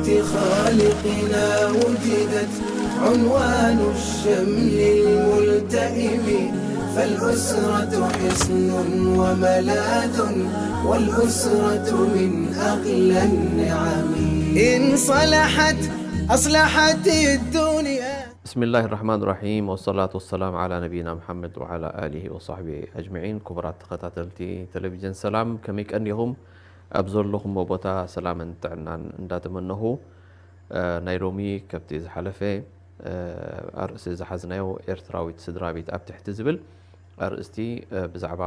خالقنا وجدت عنوان الشمل الملتئم، فالأسرة حصن وملاذ، والأسرة من أغلى النعم. إن صلحت أصلحت الدنيا. بسم الله الرحمن الرحيم، والصلاة والسلام على نبينا محمد وعلى آله وصحبه أجمعين። ክቡራት ተኸታተልቲ ቴሌቪዥን ሰላም፣ ከመይ ቀኒኹም? ኣብ ዘለኹሞ ቦታ ሰላምን ጥዕናን እንዳተመነኹ፣ እ፣ ናይ ሎሚ ከብቲ ዝሓለፈ፣ እ፣ ኣርእስቲ ዝሓዝናዮ ኤርትራዊት ስድራ ቤት ኣብ ትሕቲ ዝብል ኣርእስቲ፣ እ፣ ብዛዕባ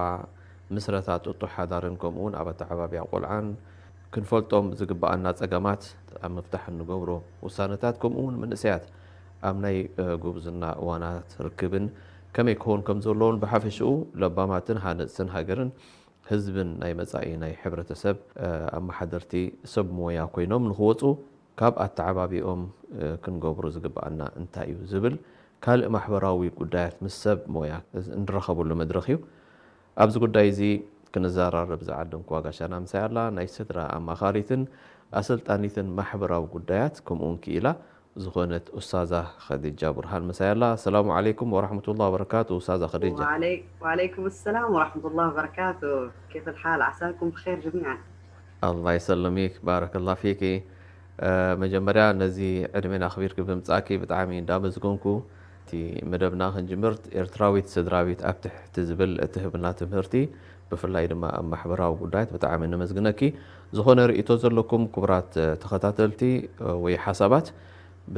ምስረታ ጥጡሕ ሓዳርን ከምኡ እውን ኣብ ኣተዓባብያ ቆልዓን ክንፈልጦም ዝግብኣና ጸገማት ኣብ ምፍታሕ እንገብሮ ውሳነታት ከምኡ እውን መንእሰያት ኣብ ናይ፣ እ፣ ጉብዝና እዋናት ርክብን ከመይ ክኸውን ከም ዘለዎን ብሓፈሽኡ ለባማትን ሃነጽትን ሃገርን ህዝብን ናይ መጻኢ ናይ ሕብረተሰብ፣ እ፣ ኣመሓደርቲ ሰብ ሞያ ኮይኖም ንኽወጹ ካብ ኣተዓባቢኦም፣ እ፣ ክንገብሮ ዝግብኣና እንታይ እዩ ዝብል ካልእ ማሕበራዊ ጉዳያት ምስ ሰብ ሞያ እንረኸበሉ መድረኽ እዩ። ኣብዚ ጉዳይ እዚ ክንዘራረብ ዝዓደምኩዋ ጋሻና ምሳይ ኣላ። ናይ ስድራ ኣማኻሪትን ኣሰልጣኒትን ማሕበራዊ ጉዳያት ከምኡ እውን ክኢላ ዝኾነት ኡስታዛ ኸዲጃ ቡርሃን ምሳይ ኣላ። ሰላሙ ዓለይኩም ወራሕመቱላሂ ወበረካቱ ኡስታዛ ኸዲጃ። وعلي- وعليكم السلام ورحمة الله وبركاته. كيف الحال؟ عساكم بخير جميعا. ኣላህ ይሰልሚክ፣ ባረከላ ፊኪ። እ፣ መጀመርያ ነዚ ዕድሜን ኣኽቢርኪ ብምጻእኪ ብጣዕሚ እንዳመስገንኩ፣ እቲ መደብና ክንጅምር ኤርትራዊት ስድራ ቤት ኣብ ትሕቲ ዝብል እትህብና ትምህርቲ ብፍላይ ድማ ኣብ ማሕበራዊ ጉዳያት ብጣዕሚ ነመስግነኪ። ዝኾነ ርእይቶ ዘለኩም ክቡራት፣ እ፣ ተኸታተልቲ፣ እ፣ ወይ ሓሳባት ብ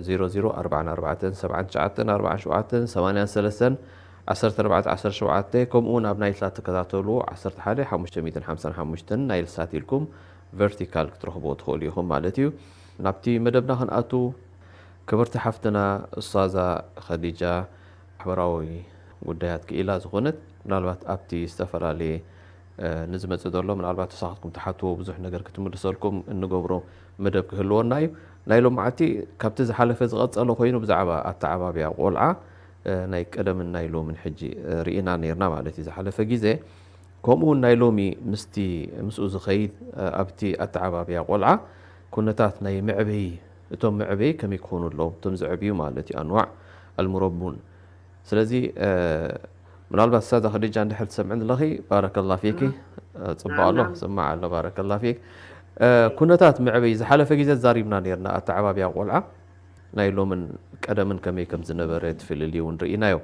ዜሮ ዜሮ ኣርባዕተ ኣርባዕተ ሰብዓተ ትሽዓተ ኣርባዕተ ሸውዓተ ሰማንያ ሰለስተ ዓሰርተ ኣርባዕተ ዓሰርተ ሸውዓተ ከምኡ እውን ኣብ ናይል ሳት ትከታተልዎ ዓሰርተ ሓደ ሓሙሽተ ሚእትን ሓምሳን ሓሙሽተን ናይል ሳት ኢልኩም ቨርቲካል ክትረኽብዎ ትኽእሉ ኢኹም ማለት እዩ። ናብቲ መደብና ክንኣቱ ክብርቲ ሓፍትና ኡስታዛ ኸዲጃ ማሕበራዊ ጉዳያት ክኢላ ዝኾነት ምናልባት ኣብቲ ዝተፈላለየ እ፣ ንዝመጽእ ዘሎ ምናልባት ንስኻትኩም ትሓትዎ ብዙሕ ነገር ክትምልሰልኩም እንገብሮ መደብ ክህልወና እዩ። ናይ ሎማዓቲ ካብቲ ዝሓለፈ ዝቐጸለ ኮይኑ ብዛዕባ ኣተዓባብያ ቆልዓ፣ እ፣ ናይ ቀደምን ናይ ሎምን ሕጂ፣ እ፣ ርኢና ነይርና ማለት እዩ ዝሓለፈ ግዜ። ከምኡ እውን ናይ ሎሚ ምስቲ ምስኡ ዝኸይድ፣ እ፣ ኣብቲ ኣተዓባብያ ቆልዓ ኩነታት ናይ መዕበይ፣ እቶም መዕበይ ከመይ ክኾኑ ኣለዎም፣ እቶም ዝዕብዩ ማለት እዩ፣ ኣንዋዕ ኣልሙረቡን። ስለዚ፣ እ፣ ምናልባት ኡስታዛ ኸዲጃ እንድሕር ትሰምዕን ኣለኺ፣ ባረከላ ፊኪ። እ፣ ጽቡቕ ናም፣ ኣሎ፣ ናም። ስማዕ ኣሎ፣ ባረከላ ፊክ። እ፣ ኩነታት መዕበይ ዝሓለፈ ግዜ ዛሪብና ነይርና፣ ኣተዓባብያ ቆልዓ ናይ ሎምን ቀደምን ከመይ ከም ዝነበረ እቲ ፍልልይ እውን ርኢናዮ።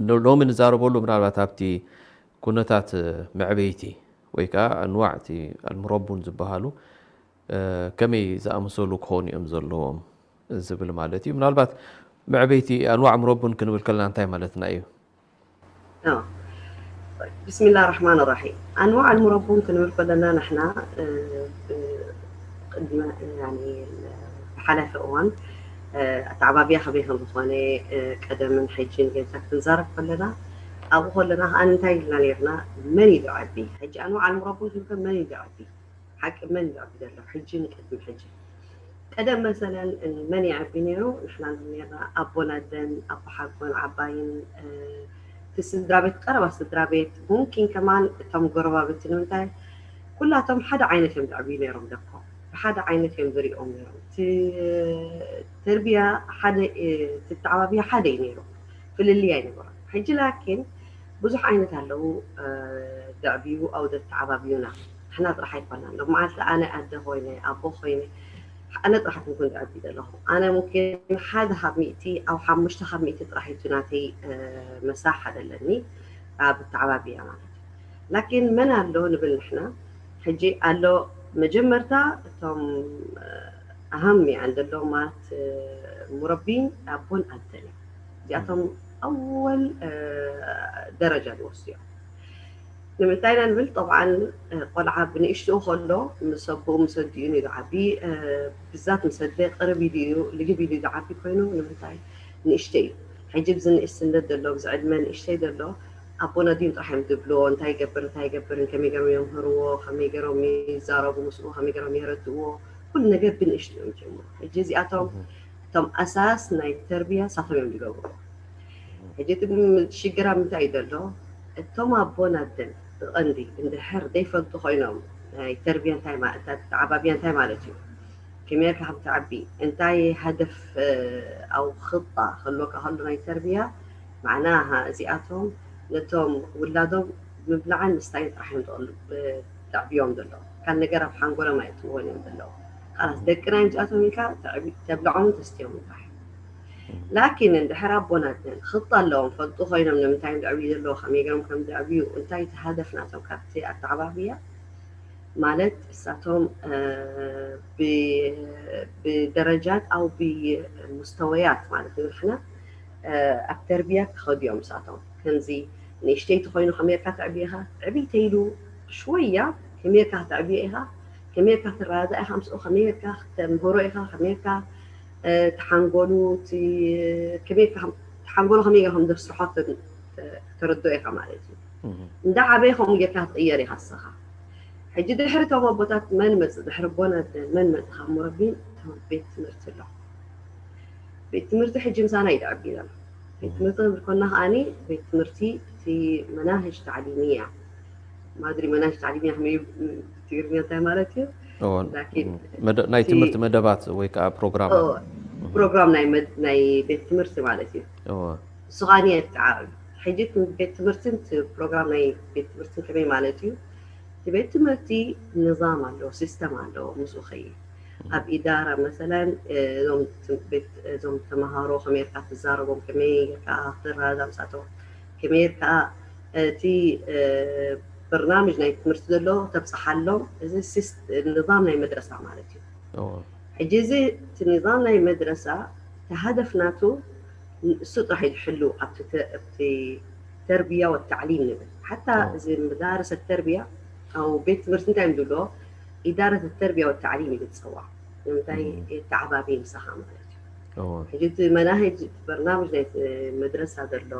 ሎ-፣ ሎሚ ንዛረበሉ ምናልባት ኣብቲ ኩነታት፣ እ፣ መዕበይቲ ወይ ከዓ ኣንዋዕ እቲ ኣልሙረቡን ዝበሃሉ፣ እ፣ ከመይ ዝኣመሰሉ ክኾኑ እዮም ዘለዎም ዝብል ማለት እዩ። ምናልባት መዕበይቲ ኣንዋዕ ሙረቡን ክንብል ከለና እንታይ ማለትና እዩ? آه. طيب، بسم الله الرحمن الرحيم. ኣንዋዕ ኣልሙረቡን ክንብል ከለና ንሕና፣ እ፣ እ፣ ቅድመ፣ ያኒ፣ ብሓለፈ እዋን፣ እ፣ ኣተዓባብያ ከመይ ከም ዝኾነ፣ እ፣ ቀደምን ሕጂን ጌርካ ክንዛረብ ከለና፣ ኣብኡ ከለና ከኣ እንታይ ኢልና ነይርና? መን እዩ ዝዓቢ? ሕጂ ኣንዋዕ ኣልሙረቡን ክንብል መን እዩ ዝዓቢ? ሓቂ መን እዩ ዝዓቢ ዘሎ? ሕጂ ንቅድሚ ሕጂ። ቀደም መሰለን መን ይዓቢ ነይሩ? ንሕና ንብል ነይርና ኣቦን ኣደን፣ ኣቦሓጎን ዓባይን፣ እ፣ እቲ ስድራ ቤት፣ ቀረባ ስድራ ቤት፣ ሙምኪን ከማን እቶም ጎረባብቲ። ንምንታይ? ኩላቶም ሓደ ዓይነት እዮም ዝዕብዩ ነይሮም ደቆም። ብሓደ ዓይነት እዮም ዝሪኦም ነይሮም። እቲ ተርቢያ ሓደ፣ እ፣ እቲ ኣተዓባብያ ሓደ እዩ ነይሩ። ፍልልይ ኣይነበሮም። ሕጂ ላኪን ብዙሕ ዓይነት ኣለዉ፣ እ፣ ዘዕብዩ ኣው ዘተዓባብዩና። ንሕና ጥራሕ ኣይኮናን። ሎም መዓልቲ ኣነ ኣደ ኮይነ፣ ኣቦ ኮይነ፣ ኣነ ጥራሕ ኣይኮንኩን ዘዕቢ ዘለኹ። ኣነ ሙምኪን ሓደ ካብ ሚእቲ ኣው ሓሙሽተ ካብ ሚእቲ ጥራሕ እዩ እቲ ናተይ፣ እ፣ መሳሕ ኣለኒ ኣብ ኣተዓባብያ ማለት እዩ። ላኪን መን ኣሎ ንብል ንሕና? ሕጂ ኣሎ መጀመርታ እቶም፣ እ፣ ኣሃም ይዓን ዘሎ ማለት፣ እ፣ ሙረቢን ኣቦን ኣደን እዮም። እዚኣቶም ኣወል፣ እ፣ ደረጃ ዝወስዱ እዮም። ንምንታይ ኢና ንብል? ጠብዓን፣ እ፣ ቆልዓ ብንእሽትኡ ከሎ ምስ ኣቦኡ ምስ ኣዲኡን እዩ ዝዓቢ። እ፣ ብዛት ምስ ኣደ ቅርብ ኢሉ እዩ፣ ልግብ ኢሉ እዩ ዝዓቢ ኮይኑ። ንምንታይ? ንእሽተይ እዩ። ሕጂ ብዚ ንእስነት ዘሎ፣ ብዚ ዕድመ ንእሽተይ ዘሎ፣ ኣቦን ኣዲኡን ጥራሕ እዮም ዝብልዎ፣ እንታይ ይገብር፣ እንታይ ኣይገብርን፣ ከመይ ገይሮም የምህርዎ፣ ከመይ ገይሮም ይዛረቡ ምስኡ፣ ከመይ ገይሮም የረድእዎ፣ ኩሉ ነገር ብንእሽትኡ እዮም ዝጀምሩ። ሕጂ እዚኣቶም እቶም ኣሳስ ናይ ተርቢያ ሳቶም እዮም ዝገብርዎ። ሕጂ እቲ ም-፣ ሽግር ኣብ ምንታይ እዩ ዘሎ? እቶም ኣቦን ኣደን ብቐንዲ እንድሕር ዘይፈልጡ ኮይኖም ናይ ተርቢያ እንታይ ማ-፣ እታ ኣተዓባብያ እንታይ ማለት እዩ? ከመይ ጌርካ ከም ትዓቢ እንታይ ሃደፍ ኣው ክጣ ከሎካ ከሎ ናይ ተርብያ፣ ማዕናሃ እዚኣቶም ነቶም ውላዶም ምብላዕን ምስታይን ጥራሕ እዮም ዘቕሉ- ዘዕብዮም ዘለዉ። ካል ነገር ኣብ ሓንጎሎም ኣየእትውዎን እዮም ዘለዉ። ካላስ ደቅና እዮም እዚኣቶም ኢልካ ተዕቢ- ተብልዖምን ተስትዮምን ጥራሕ እዮም። ላኪን እንድሕር ኣቦናትን ክጣ ኣለዎም ፈልጡ ኮይኖም ንምንታይ እዮም ዘዕብዩ ዘለዉ ከመይ ገሮም ከም ዘዕብዩ እንታይ እቲ ሃደፍ ናቶም ካብቲ ኣተዓባብያ ማለት እሳቶም ብደረጃት ኣው ብሙስተወያት ማለት ንብልሕና ኣብ ተርብያ ክኸዱ እዮም እሳቶም ከምዚ ንእሽተይ ተኮይኑ ከመይ ጌርካ ተዕብየኻ ዕብይ ተይሉ ሽወያ ከመይ ጌርካ ክተዕብዮ ኢኻ ከመይ ጌርካ ትረዳዳእ ኢኻ ምስኡ ከመይ ጌርካ ክተምህሮ ኢኻ ከመይ ጌርካ ትሓንጎሉ ትሓንጎሉ ከመይ ጌርካ ከም ዘስርሖ ተረድኦ ኢኻ ማለት እዩ እንዳ ዓበየ ከምኡ ጌርካ ክትቕየር ኢኻ ንስኻ ሕጂ ድሕሪ እቶም ኣቦታት መን መጽእ ድሕሪ ኣቦን ኣደን መን መጽእ ካብ ሙረቢን እቶም ቤት ትምህርቲ ኣሎ ቤት ትምህርቲ ሕጂ ምሳና እዩ ዝዓቢ ዘሎ ቤት ትምህርቲ ክንብል ኮና ከዓኒ ቤት ትምህርቲ እቲ መናህጅ ታዕሊምያ ማድሪ መናህጅ ታዕሊምያ ከመይ ትግርኛ እንታይ ማለት እዩ ናይ ትምህርቲ መደባት ወይ ከዓ ፕሮግራም ፕሮግራም ናይ ቤት ትምህርቲ ማለት እዩ እሱ ከዓ ሕጂ ቤት ትምህርትን ፕሮግራም ናይ ቤት ትምህርትን ከመይ ማለት እዩ እቲ ቤት ትምህርቲ ንዛም ኣለዎ ሲስተም ኣለዎ ምስኡ ከይድ ኣብ ኢዳራ መሰለን እዞም ተምሃሮ ከመይ ጌርካ ትዛረቦም ከመይ ጌርካ ክትረዳዳ ምሳቶም ከመይ ጌርካ እቲ በርናምጅ ናይ ትምህርቲ ዘሎ ተብፅሓሎም እዚ ንዛም ናይ መድረሳ ማለት እዩ ሕጂ እዚ እቲ ንዛም ናይ መድረሳ እቲ ሃደፍ ናቱ እሱ ጥራሕ እዩ ዝሕሉ ኣብቲ ተርብያ ወተዕሊም ንብል ሓታ እዚ መዳርሰ ተርብያ ኣብ ቤት ትምህርቲ እንታይ ዝብሎ ኢዳረት ተርብያ ወተዕሊም እዩ ዝፀዋዕ ንምንታይ ተዓባቢ ምሳኻ ማለት እዩ ሕጂ እቲ መናህጅ በርናምጅ ናይ መድረሳ ዘሎ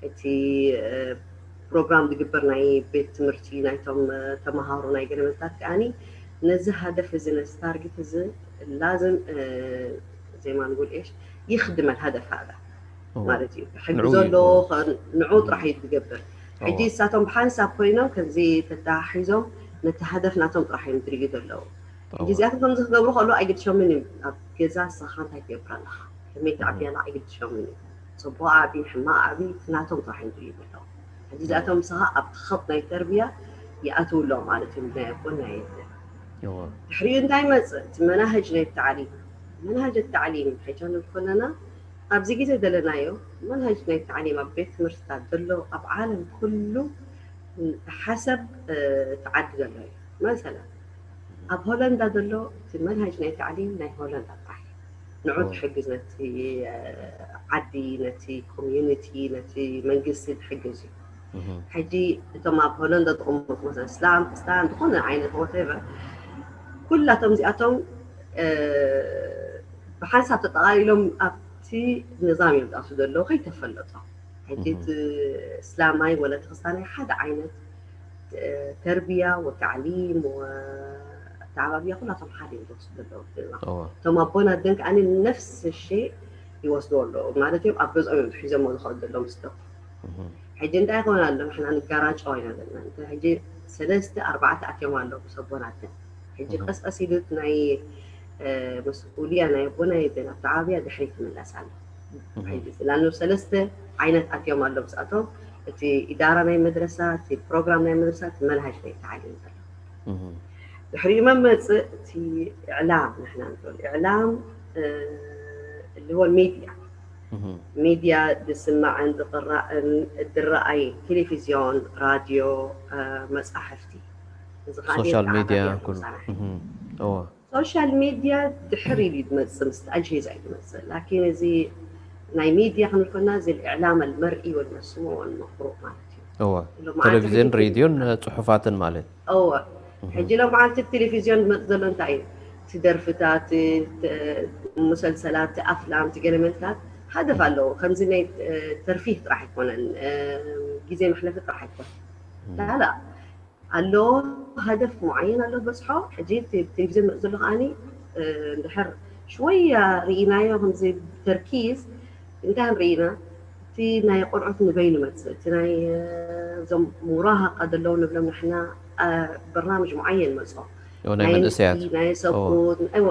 እቲ ፕሮግራም ዝግበር ናይ ቤት ትምህርቲ ናይቶም ተምሃሮ ናይ ገለመታት ከዓኒ ነዚ ሃደፍ እዚ ነዚ ታርጌት እዚ ላዝም زي ما نقول ايش يخدم الهدف هذا ማለት እዩ ሕጊ ዘሎ ንዑ ጥራሕ እዩ ዝገብር ሕጂ ንሳቶም ብሓንሳብ ኮይኖም ከምዚ ተተሓሒዞም ነቲ ሃደፍ ናቶም ጥራሕ እዮም ዝድርዩ ዘለዉ ሕጂ እዚኣቶም ከምዚ ክገብሩ ከሎ ኣይግድሾምን እዩ ኣብ ገዛ ንስኻ እንታይ ትገብር ኣለኻ ከመይ ትዓቢ ኣላ ኣይግድሾምን እዩ ፅቡቅ ዓቢ ሕማቅ ዓቢ ናቶም ጥራሕ እዮም ዝድርዩ ዘለዉ ሕጂ እዚኣቶም ንስኻ ኣብቲ ኸጥ ናይ ተርብያ ይኣትውሎም ማለት እዩ ናይ ኣቦን ናይ ኣደን ድሕሪኡ እንታይ ይመፅእ እቲ መናህጅ ናይ ተዕሊም መናህጅ ተዕሊም ሕጂ ንብል ከለና ኣብዚ ግዜ ዘለናዮ መንሃጅ ናይ ተዕሊም ኣብ ቤት ትምህርትታት ዘሎ ኣብ ዓለም ኩሉ ሓሰብ ተዓዲ ዘሎ እዩ መሰላ ኣብ ሆለንዳ ዘሎ እቲ መንሃጅ ናይ ተዕሊም ናይ ሆለንዳ ጥራሕ ንዑ ትሕግዝ ነቲ ዓዲ ነቲ ኮሚዩኒቲ ነቲ መንግስቲ ትሕግዝ እዩ ሕጂ እቶም ኣብ ሆለንዳ ዝቕመጡ መሰለ እስላም ክርስታን ዝኾነ ዓይነት whatever ኩላቶም እዚኣቶም ብሓንሳብ ተጠቓሊሎም ኣብቲ ንዛም እዮም ዝኣትዉ ዘለዉ ከይተፈለጦም ሕጂ እቲ እስላማይ ወላ እቲ ክርስታናይ ሓደ ዓይነት ተርብያ ወተዕሊም ወተዓባብያ ኩላቶም ሓደ እዮም ዝወስዱ ዘለዉ እቶም ኣቦና ኣደን ከዓ ነፍሲ ሸ ይወስድዎ ኣለዉ ማለት እዮም ኣብ ገዝኦም እዮም ሒዞሞ ዝኸዱ ዘለዉ ምስ ደቁ ሕጂ እንታይ ይኸውን ኣሎ ንሕና ንጋራጨዋ ኢና ዘለና እንተ ሕጂ ሰለስተ ኣርባዕተ ኣትዮም ኣለዉ ምስ ኣቦና ኣደን ሕጂ ቀስቀስ ኢሉ ናይ መስኡልያ ናይ ኣቦና ኣደን ኣብቲ ዓብያ ድሕሪ ትምለስ ኣሎ ሕጂ ላኑ ሰለስተ ዓይነት ኣትዮም ኣሎ ምስኣቶም እቲ ኢዳራ ናይ መድረሳ እቲ ፕሮግራም ናይ መድረሳ እቲ መንሃጅ ናይ ተዓሊም ዘሎ ድሕሪኡ መመፅእ እቲ እዕላም ንሕና ንብል እዕላም اللي هو الميديا ميديا ዝስማዕን ዝቕራእን ዝረኣይ ቴሌቪዝዮን ራድዮ መፃሕፍቲ እዚ ከዓ social media social media ድሕር ኢሉ ዝመፅእ ምስ ኣጅሂዛ እዩ ዝመፅእ ላኪን እዚ ናይ ሚድያ ክንብል ከና እዚ الإعلام المرئي والمسموع والمقروء ማለት እዩ እወ ቴሌቪዝዮን ሬድዮን ፅሑፋትን ማለት እወ ሕጂ ሎም ዓንቲ ቴሌቪዝዮን ዝመፅ ዘሎ እንታይ እዩ እቲ ደርፍታት ሙሰልሰላት ኣፍላም እቲ ገለመልታት ሃደፍ ኣለዎ ከምዚ ናይ ተርፊህ ጥራሕ ኣይኮነን ግዜ መሕለፊ ጥራሕ ኣይኮነን ላላ ኣለዎ ሃደፍ ሙዓየን ኣሎ ዝበፅሖ ሕጂ ቴሌቪዝዮን ዝመፅ ዘሎ ከዓኒ እንድሕር ሽወያ ርኢናዮ ከምዚ ብተርኪዝ እንታይ ንርኢና እቲ ናይ ቆልዑት ንበይኑ መፅእ እቲ ናይ እዞም ሙራሃቃ ዘለዉ ንብሎም ንሕና በርናምጅ ሙዓየን መፅኦ ናይ መንእሰያት ናይ ሰብኡት እዋ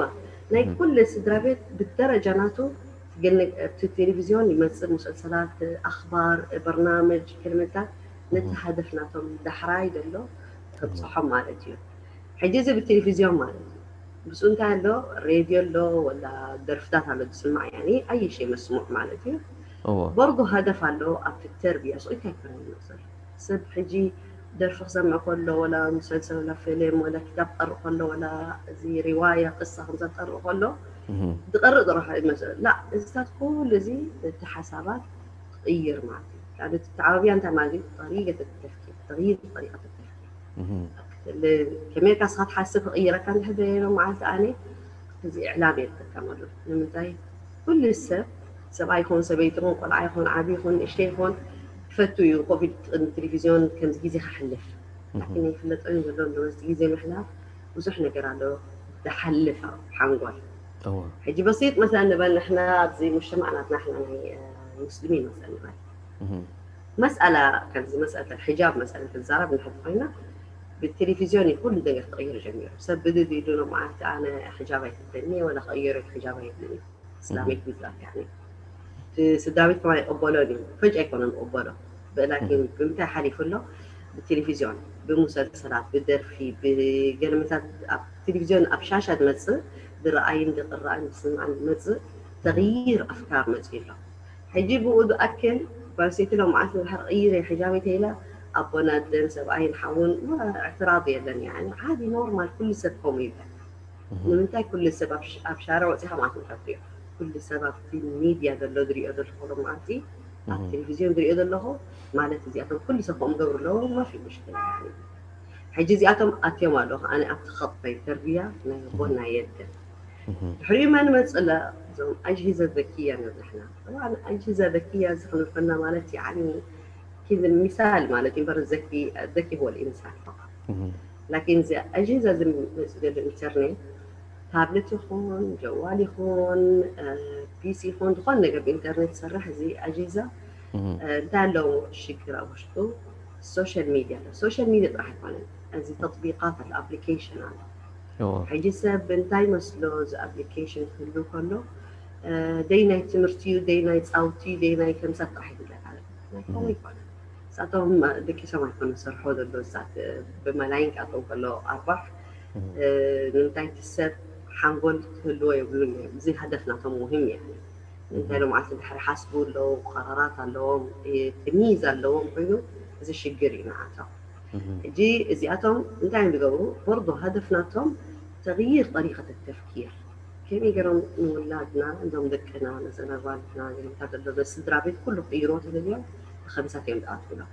ናይ ኩሉ ስድራ ቤት ብደረጃ ናቱ፣ ግን ኣብቲ ቴሌቪዝዮን ይመጽእ፣ ሙሰልሰላት፣ ኣኽባር፣ በርናምጅ፣ ክልምታት ነቲ ሃደፍ ናቶም ዳሕራይ ዘሎ ከብጽሖም ማለት እዩ። ሕጂ እዚ ብቴሌቪዝዮን ማለት እዩ። ብሱ እንታይ ኣሎ? ሬድዮ ኣሎ፣ ወላ ደርፍታት ኣሎ ዝስማዕ፣ ያኒ ኣይሽ መስሙዕ ማለት እዩ። በርጎ ሃደፍ ኣሎ። ኣብቲ ተርቢያ ስቑይካ ኣይኮነን ይመጽእ። ሰብ ሕጂ ደርፊ ክሰምዕ ከሎ፣ ወላ ሙሰልሰል፣ ወላ ፊልም፣ ወላ ክታብ ቀርእ ከሎ፣ ወላ እዚ ሪዋያ ቅሳ ከምዛ ቀርእ ከሎ ዝቀርእ ጥራሕ ይመስል። ላ፣ እዚታት ኩሉ እዚ ነቲ ሓሳባት ክቕይር ማለት እዩ። يعني التعاوية أنت ما قلت طريقة التفكير، تغيير طريقة التفكير. ከመይ ኢልካ ንስኻ ትሓስብ ክቕይረካ እንድሕር ደልየ፣ መዓልቲ ኣነ እዚ እዕላም እየ ዝጥቀመሉ። ንምንታይ? ኩሉ ሰብ፣ ሰብኣይ ይኹን ሰበይቲ ይኹን፣ ቆልዓ ይኹን ዓቢ ይኹን ንእሽተይ ይኹን፣ ክፈቱ እዩ ኮቪድ ቅድሚ ቴሌቪዝዮን ከምዚ ግዜ ከሕልፍ። ላኪን ይፍለጦ እዩ ዘሎ፣ እንደበዚ ግዜ ምሕላፍ ብዙሕ ነገር ኣሎ ዝሓልፍ ኣብ ሓንጎል። ሕጂ በሲጥ መሰል ንበል፣ ንሕና ኣብዚ ሙሽማዕ ናትና፣ ንሕና ናይ ሙስሊሚን መሰል ንበል፣ መስኣላ ከምዚ መስኣላ ሕጃብ መሰል ክንዛረብ ንሕብ ኮይና፣ ብቴሌቪዝዮን እዩ ኩሉ ነገር ክቕይር ጀሚሩ። ሰብ ብድድ ኢሉ፣ ሎም መዓልቲ ኣነ ሕጃብ ኣይትብለኒ ወላ ክቕይር ሕጃብ ኣይብልን እዩ። እስላሚክ ምዝራብ፣ ያኒ እቲ ስድራ ቤት ከማን ይቕበሎን እዩ። ፈጅ ኣይኮነን ይቕበሎ። ብላኪን ብምንታይ ሓሊፉ ኣሎ? ብቴሌቪዝዮን፣ ብሙሰልሰላት፣ ብደርፊ፣ ብገልምታት ኣብ ቴሌቪዝዮን ኣብ ሻሻ ዝመጽእ፣ ብረኣይን ብቕራእን ብስምዓን ዝመጽእ ተቕይር ኣፍካር መጽኡ ኣሎ። ሕጂ ብኡ ዝኣክል ጓል ኣንስተይቲ ሎም መዓልቲ ድሓር ቀይረ ሕጃበይ ተይላ፣ ኣቦን ኣደን ሰብኣይን ሓውን እዕትራض የለን። ያኒ ዓዲ ኖርማል፣ ኩሉ ሰብ ከምኡ ይብል። ንምንታይ ኩሉ ሰብ ኣብ ሽ-፣ ኣብ ሻርዕ ወጺኻ ማለት ንፈቱ እዩ። ኩሉ ሰብ ኣብቲ ሚድያ ዘሎ ዝሪኦ ዘሎ ኩሉ መዓልቲ ኣብ ቴሌቪዝዮን ዝሪኦ ዘለኹ ማለት እዚኣቶም ኩሉ ሰብ ከምኡ ገብሩ ኣለዎ፣ ማፊ ሙሽክላ ያኒ። ሕጂ እዚኣቶም ኣትዮም ኣለዉ፣ ኣነ ኣብቲ ኸጥ ናይ ተርቢያ ናይ ኣቦና የለን። ድሕሪኡ መን መጽእ ኣለ? እዞም ኣጅሂዘ ዘኪያ ንብል ንሕና። ጠብዓን ኣጅሂዘ ዘኪያ እዚ ክንብል ከለና ማለት ያኒ ኪን ሚሳል ማለት እዩ እምበር ዘኪ፣ ዘኪ ሁወ ልኢንሳን ፈቃጥ። ላኪን እዚ ኣጅሂዛ እዚ መጽእ ዘሎ ኢንተርኔት፣ ታብለት ይኹን፣ ጀዋል ይኹን፣ ፒሲ ይኹን፣ ዝኾነ ነገር ብኢንተርኔት ዝሰርሕ እዚ ኣጅሂዛ፣ እንታይ ኣለዎ ሽግር ኣብ ውሽጡ? ሶሻል ሚድያ ኣሎ። ሶሻል ሚድያ ጥራሕ ኣይኮነን፣ እዚ ተጥቢቃት ኣሎ፣ ኣፕሊኬሽን ኣሎ። ሕጂ ሰብ እንታይ መስሎ እዚ ኣፕሊኬሽን ክህሉ ከሎ፣ ደይ ናይ ትምህርቲ እዩ፣ ደይ ናይ ጻውቲ እዩ፣ ደይ ናይ ከምሳ ጥራሕ ይብለካ ኣሎ። ናይ ከምኡ ይኮነ። ንሳቶም ደቂሶም ኣይኮነ ዝሰርሖ ዘሎ፣ ንሳት ብመላይን ክኣቶም ከሎ ኣርባሕ፣ ንምንታይ እቲ ሰብ ሓንጎል ክህልዎ የብሉን እዮም። እዚ ሃደፍ ናቶም ሙሂም እዩ። ንምንታይ ሎም መዓልቲ ድሕሪ ሓስቡ ኣለዉ፣ ቀራራት ኣለዎም፣ ትሚዝ ኣለዎም ኮይኑ፣ እዚ ሽግር እዩ ንዓቶም። ሕጂ እዚኣቶም እንታይ እዮም ዝገብሩ? በርዶ ሃደፍ ናቶም ተግይር ጠሪቀት ተፍኪር። ከመይ ገይሮም ንውላድና፣ እዞም ደቅና፣ ነዘን ኣጓልትና፣ ገለታት ዘሎ ስድራ ቤት ኩሉ ክይሮ ተደልዮም ብኸምሳት እዮም ዝኣትውሎም።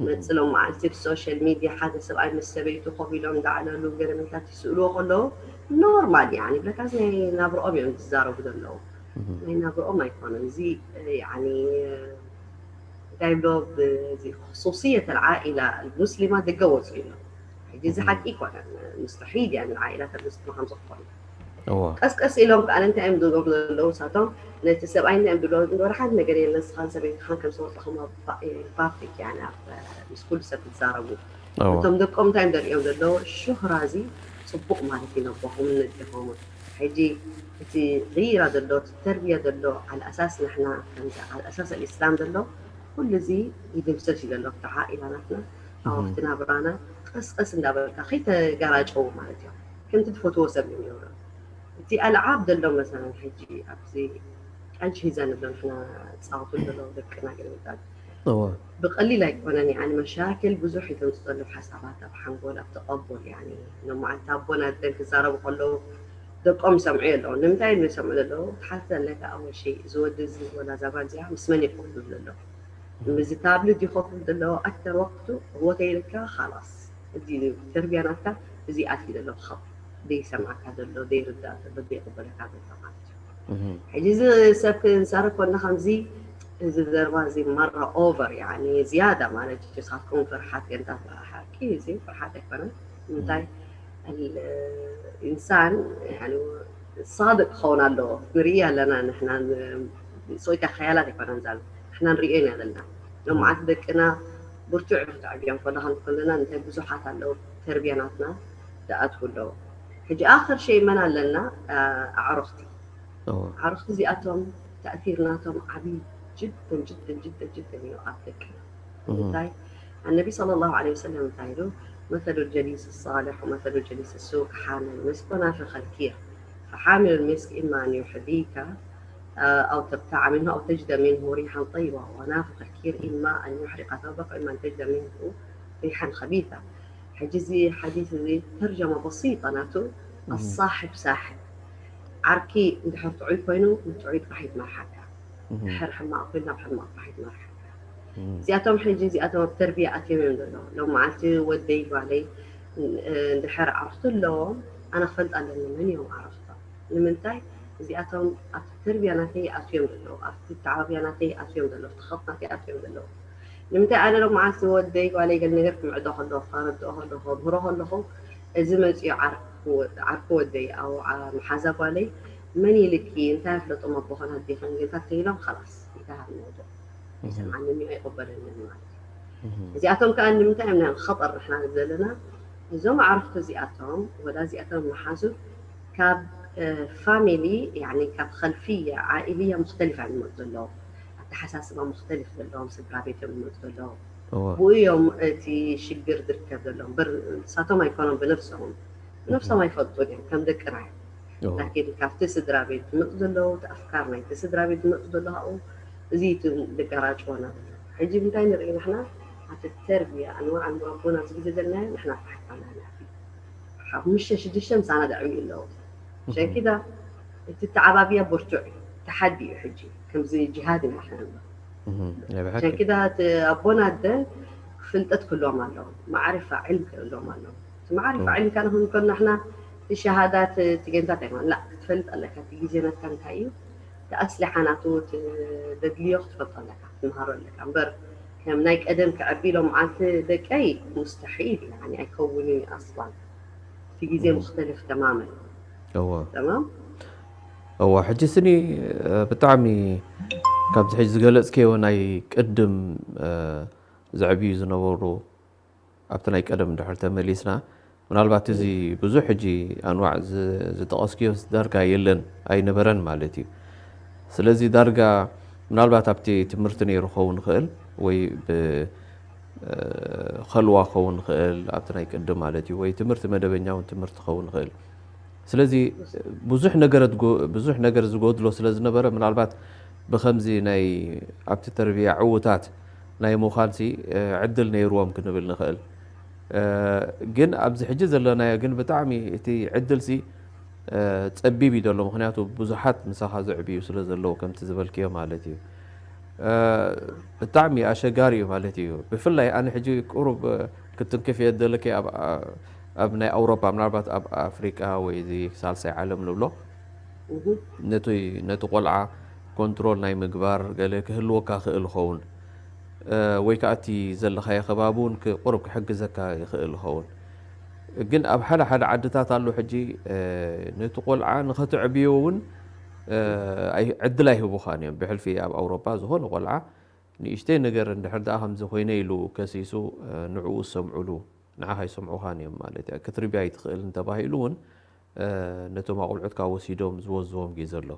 መጽሎም መዓልቲ ብሶሻል ሚድያ ሓደ ሰብኣይ ምስ ሰበይቱ ኮፍ ኢሎም እንዳዕለሉ ገለመታት ይስእልዎ ከለዉ ኖርማል፣ ያኒ ብለካ ናይ ናብርኦም እዮም ዝዛረቡ ዘለዉ። ናይ ናብርኦም ኣይኮነን። እዚ፣ ያኒ እንታይ ብሎ፣ ብዚ خصوصية العائلة المسلمة ደገ ወፅኡ ኢሎም። ሕጂ እዚ ሓቂ ኣይኮነን። مستحيل يعني العائلات المسلمة ከምዚ ክኾኑ። ቀስቀስ ኢሎም ከኣ እንታይ እዮም ዝገብሩ ዘለዉ ንሳቶም? ነቲ ሰብኣይ እንታይ እዮም ዝብሎ? ወላ ሓንቲ ነገር የለን፣ ንስኻን ሰበይትኻን ከም ዝወጣኹም ኣብ ፓ-፣ ፓብሊክ፣ ያኒ ኣብ ምስ ኩሉ ሰብ ክትዛረቡ። እቶም ደቆም እንታይ እዮም ዘርእዮም ዘለዉ? ሹህራ እዚ ጽቡቕ ማለት እዩ ነቦኹምን ነዴኹምን። ሕጂ እቲ غيرة ዘሎ፣ እቲ ተርቢያ ዘሎ፣ على أساس ንሕና ከምዚ على أساس الإسلام ዘሎ ኩሉ እዚ ይድምሰስ እዩ ዘሎ። ኣብቲ ዓኢላ ናትና፣ ኣብ ኣብቲ ናብራና ቀስቀስ እንዳበልካ ከይተጋራጨዉ ማለት እዮም። ከምቲ ትፈትዎ ሰብ እዮም ይብሉ። እቲ ኣልዓብ ዘሎ መሰለን ሕጂ ኣብዚ ኣጅሂዛ ንብሎ ንሕና ጻወቱ ዘሎ ደቅና ገለመታት ብቐሊል ኣይኮነን። ያኒ መሻክል ብዙሕ እዩ ተምጽእ ዘሎ ሓሳባት ኣብ ሓንጎል፣ ኣብ ተቐቡል። ያኒ ሎም መዓልቲ ኣቦን ኣደን ክዛረቡ ከለዉ ደቆም ይሰምዑ ኣለዉ። ንምንታይ እዮም ዝሰምዑ ዘለዉ? ትሓስብ ኣለካ ኣወል ሸይ፣ እዚ ወዲ እዚ ወላ እዛ ጓል እዚኣ ምስ መን እዩ ኮፍ ዝብል ዘሎ? ምስዚ ታብሌት ድዩ ኮፍ ዝብል ዘሎ? ኣክተር ወቅቱ ህወተ ኢልካ፣ ኻላስ። እዚ ተርቢያ ናትካ እዚ ኣትዩ ዘሎ፣ ካብ ዘይሰምዓካ ዘሎ፣ ዘይርዳእ ዘሎ፣ ዘይቕበለካ ዘሎ ማለት እዩ። ሕጂ እዚ ሰብ ክንዛረብ ኮንና ከምዚ፣ እዚ ዘረባ እዚ ማራ ኦቨር፣ ያኒ ዝያዳ ማለት እዩ። ንስኻትኩም ፍርሓት ገንታ፣ ሓቂ እዚ ፍርሓት ኣይኮነን። እንታይ እል-፣ ኢንሳን፣ ያኒ ሳድቅ ክኸውን ኣለዎ። ንርኢ ኣለና ንሕና፣ ን-፣ ሶይታ ኸያላት ኣይኮነን ዛሉ። ንሕና ንርእዮ ኢና ዘለና። ሎም መዓልቲ ደቅና ብርቱዕ እዩ ክተዕብዮም ከለኻ እንከለና፣ እንታይ ብዙሓት ኣለዉ ተርቢያ ናትና ዝኣትዉ ኣለዉ። ሕጂ ኣኽር ሸይ መን ኣለና? ኣዕሩኽቲ። እዎ። ኣዕሩኽቲ እዚኣቶም ተእቲር ናቶም ዓብዪ ጅደን ጅደን ጅደን ጅደን እዩ ኣብ ደቅና። እህ። እንታይ ኣነቢ صلى الله عليه وسلم እንታይ ኢሉ? مثل الجليس الصالح ومثل الجليس السوء كحامل المسك ونافخ الكير. فحامل المسك إما أن يحذيك أو تبتاع منه أو تجد منه ريحا طيبة، ونافخ الكير إما أن يحرق ثوبك وإما أن تجد منه ريحا خبيثة. ሕጂ እዚ ሓዲስ እዚ ተርጀማ በሲጣ ናቱ ኣሳሕብ ሳሕብ ዓርኪ እንድሕር ጥዑይ ኮይኑ ንጥዑይ ጥራሕ ይትመርሓካ፣ ድሕር ሕማቕ ኮይኑ ናብ ሕማቕ ጥራሕ ይትመርሓካ። እዚኣቶም ሕጂ እዚኣቶም ኣብ ተርቢያ ኣትዮም እዮም ዘለዉ። ሎም መዓልቲ ወደይ ጓለይ እንድሕር ዓርኽቲ ኣለዎም ኣነ ክፈልጥ ኣለኒ መን እዮም ዓርኽቶም። ንምንታይ እዚኣቶም ኣብቲ ተርቢያ ናተይ ኣትዮም ዘለዉ፣ ኣብቲ ተዓባብያ ናተይ ኣትዮም ዘለዉ፣ ኣብቲ ኸጥ ናተይ ኣትዮም ዘለዉ። ንምንታይ ኣነ ሎም መዓልቲ ወደይ ጓለይ ገለ ነገር ክምዕዶ ከለኹ፣ ከረድኦ ከለኹ፣ ከምህሮ ከለኹ እዚ መፅዮ ዓርኩ ወደይ ኣው መሓዛ ጓለይ መን ኢልኪ እንታይ ኣፍለጦም ኣቦኸን ኣዴኸን ጌርካ ተይሎም ከላስ ይተሃብ መውዶ ይሰምዓኒ እኒኦ ይቕበለኒ ማለት እዩ። እዚኣቶም ከዓ ንምንታይ እዮም ናይ ኸጠር ንሕና ዘለና እዞም ዓርክቲ እዚኣቶም ወላ እዚኣቶም መሓዙት ካብ ፋሚሊ ካብ ከልፍያ ዓኢልያ ሙክተሊፍ እዮም ዝመፁ ዘለዉ። ኣተሓሳስባ ሙክተሊፍ ዘለዎም ስድራ ቤት እዮም ዝመፁ ዘለዉ። ብኡ እዮም እቲ ሽግር ዝርከብ ዘሎ እምበር ንሳቶም ኣይኮኖም ብነፍሶም ብነፍሶም ኣይፈልጡን እዮም ከም ደቅና እዮም። ላኪን ካብቲ ስድራ ቤት ዝመፁ ዘለዉ እቲ ኣፍካር ናይቲ ስድራ ቤት ዝመፁ ዘሎ ካብኡ እዚ እቲ ደጋራጭወና ዘሎ። ሕጂ እንታይ ንርኢ ንሕና ኣብቲ ተርቢያ ኣንዋዕ ኣንዋዕ ኣቦና ኣብዚ ግዜ ዘለናዮ ንሕና ፋሕፋና ሓሙሽተ ሽዱሽተ ምሳና ዘዕብዩ ኣለዉ። ሸኪዳ እቲ ተዓባብያ ብርቱዕ እዩ ተሓዲ እዩ ሕጂ ከምዚ ጅሃድ ኢና ንሕና ሸኪዳ እቲ ኣቦና ኣደን ፍልጠት ክህልዎም ኣለዎ። ማዕሪፋ ዕልም ክህልዎም ኣለዎ። እቲ ማዕሪፋ ዕልም ካን ክንከል ንሕና እቲ ሸሃዳት እቲ ጌንታት ኣይኮን ላ ክትፈልጥ ኣለካ። እቲ ግዜ ናትካ እንታይ እዩ? እቲ ኣስሊሓ ናቱ እቲ ደድልዮ ክትፈልጦ ኣለካ ክትምሃሮ ኣለካ እምበር ከም ናይ ቀደም ክዕቢ ኢሎም መዓልቲ ደቀይ ሙስተሒል ኣይከውን እዩ ኣስላን እቲ ግዜ ሙክተልፍ ተማመን እወ ተማም እወ ሕጂ ስኒ ብጣዕሚ ካብዚ ሕጂ ዝገለፅከዮ ናይ ቅድም ዘዕብዩ ዝነበሩ ኣብቲ ናይ ቀደም እንድሕር ተመሊስና ምናልባት እዚ ብዙሕ ሕጂ ኣንዋዕ ዝጠቐስክዮ ዳርጋ የለን ኣይነበረን ማለት እዩ። ስለዚ ዳርጋ ምናልባት ኣብቲ ትምህርቲ ነይሩ ክኸውን ይኽእል ወይ ብኸልዋ ክኸውን ይኽእል ኣብቲ ናይ ቅድም ማለት እዩ ወይ ትምህርቲ መደበኛ እውን ትምህርቲ ክኸውን ይኽእል። ስለዚ ብዙሕ ነገር ብዙሕ ነገር ዝጎድሎ ስለ ዝነበረ ምናልባት ብኸምዚ ናይ ኣብቲ ተርቢያ ዕዉታት ናይ ምዃንሲ ዕድል ነይርዎም ክንብል ንኽእል። ግን ኣብዚ ሕጂ ዘለናዮ ግን ብጣዕሚ እቲ ዕድልሲ ፀቢብ እዩ ዘሎ። ምክንያቱ ብዙሓት ምሳኻ ዝዕብዩ ስለ ዘለዉ ከምቲ ዝበልክዮ ማለት እዩ። ብጣዕሚ ኣሸጋሪ እዩ ማለት እዩ። ብፍላይ ኣነ ሕጂ ቁሩብ ክትንክፍ እየ ዝደለኪ ኣብ ናይ ኣውሮፓ ምናልባት ኣብ ኣፍሪቃ ወይ እዚ ሳልሳይ ዓለም ንብሎ ነቲ ቆልዓ ኮንትሮል ናይ ምግባር ገለ ክህልወካ ክእል ይኸውን ወይ ከዓ እቲ ዘለኻዮ ከባቢ እውን ቁሩብ ክሕግዘካ ይኽእል ይኸውን። ግን ኣብ ሓደ ሓደ ዓድታት ኣሎ ሕጂ ነቲ ቆልዓ ንኸትዕብዮ እውን ዕድል ኣይህቡኻን እዮም። ብሕልፊ ኣብ ኣውሮፓ ዝኾነ ቆልዓ ንእሽተይ ነገር እንድሕር ደኣ ከምዚ ኮይነ ኢሉ ከሲሱ ንዕኡ ዝሰምዑሉ ንዓኻ ኣይሰምዑኻን እዮም ማለት እያ። ክትርብያ ኣይትኽእል እንተባሂሉ እውን ነቶም ኣቑልዑትካ ወሲዶም ዝወዝዎም ግዜ ኣሎ።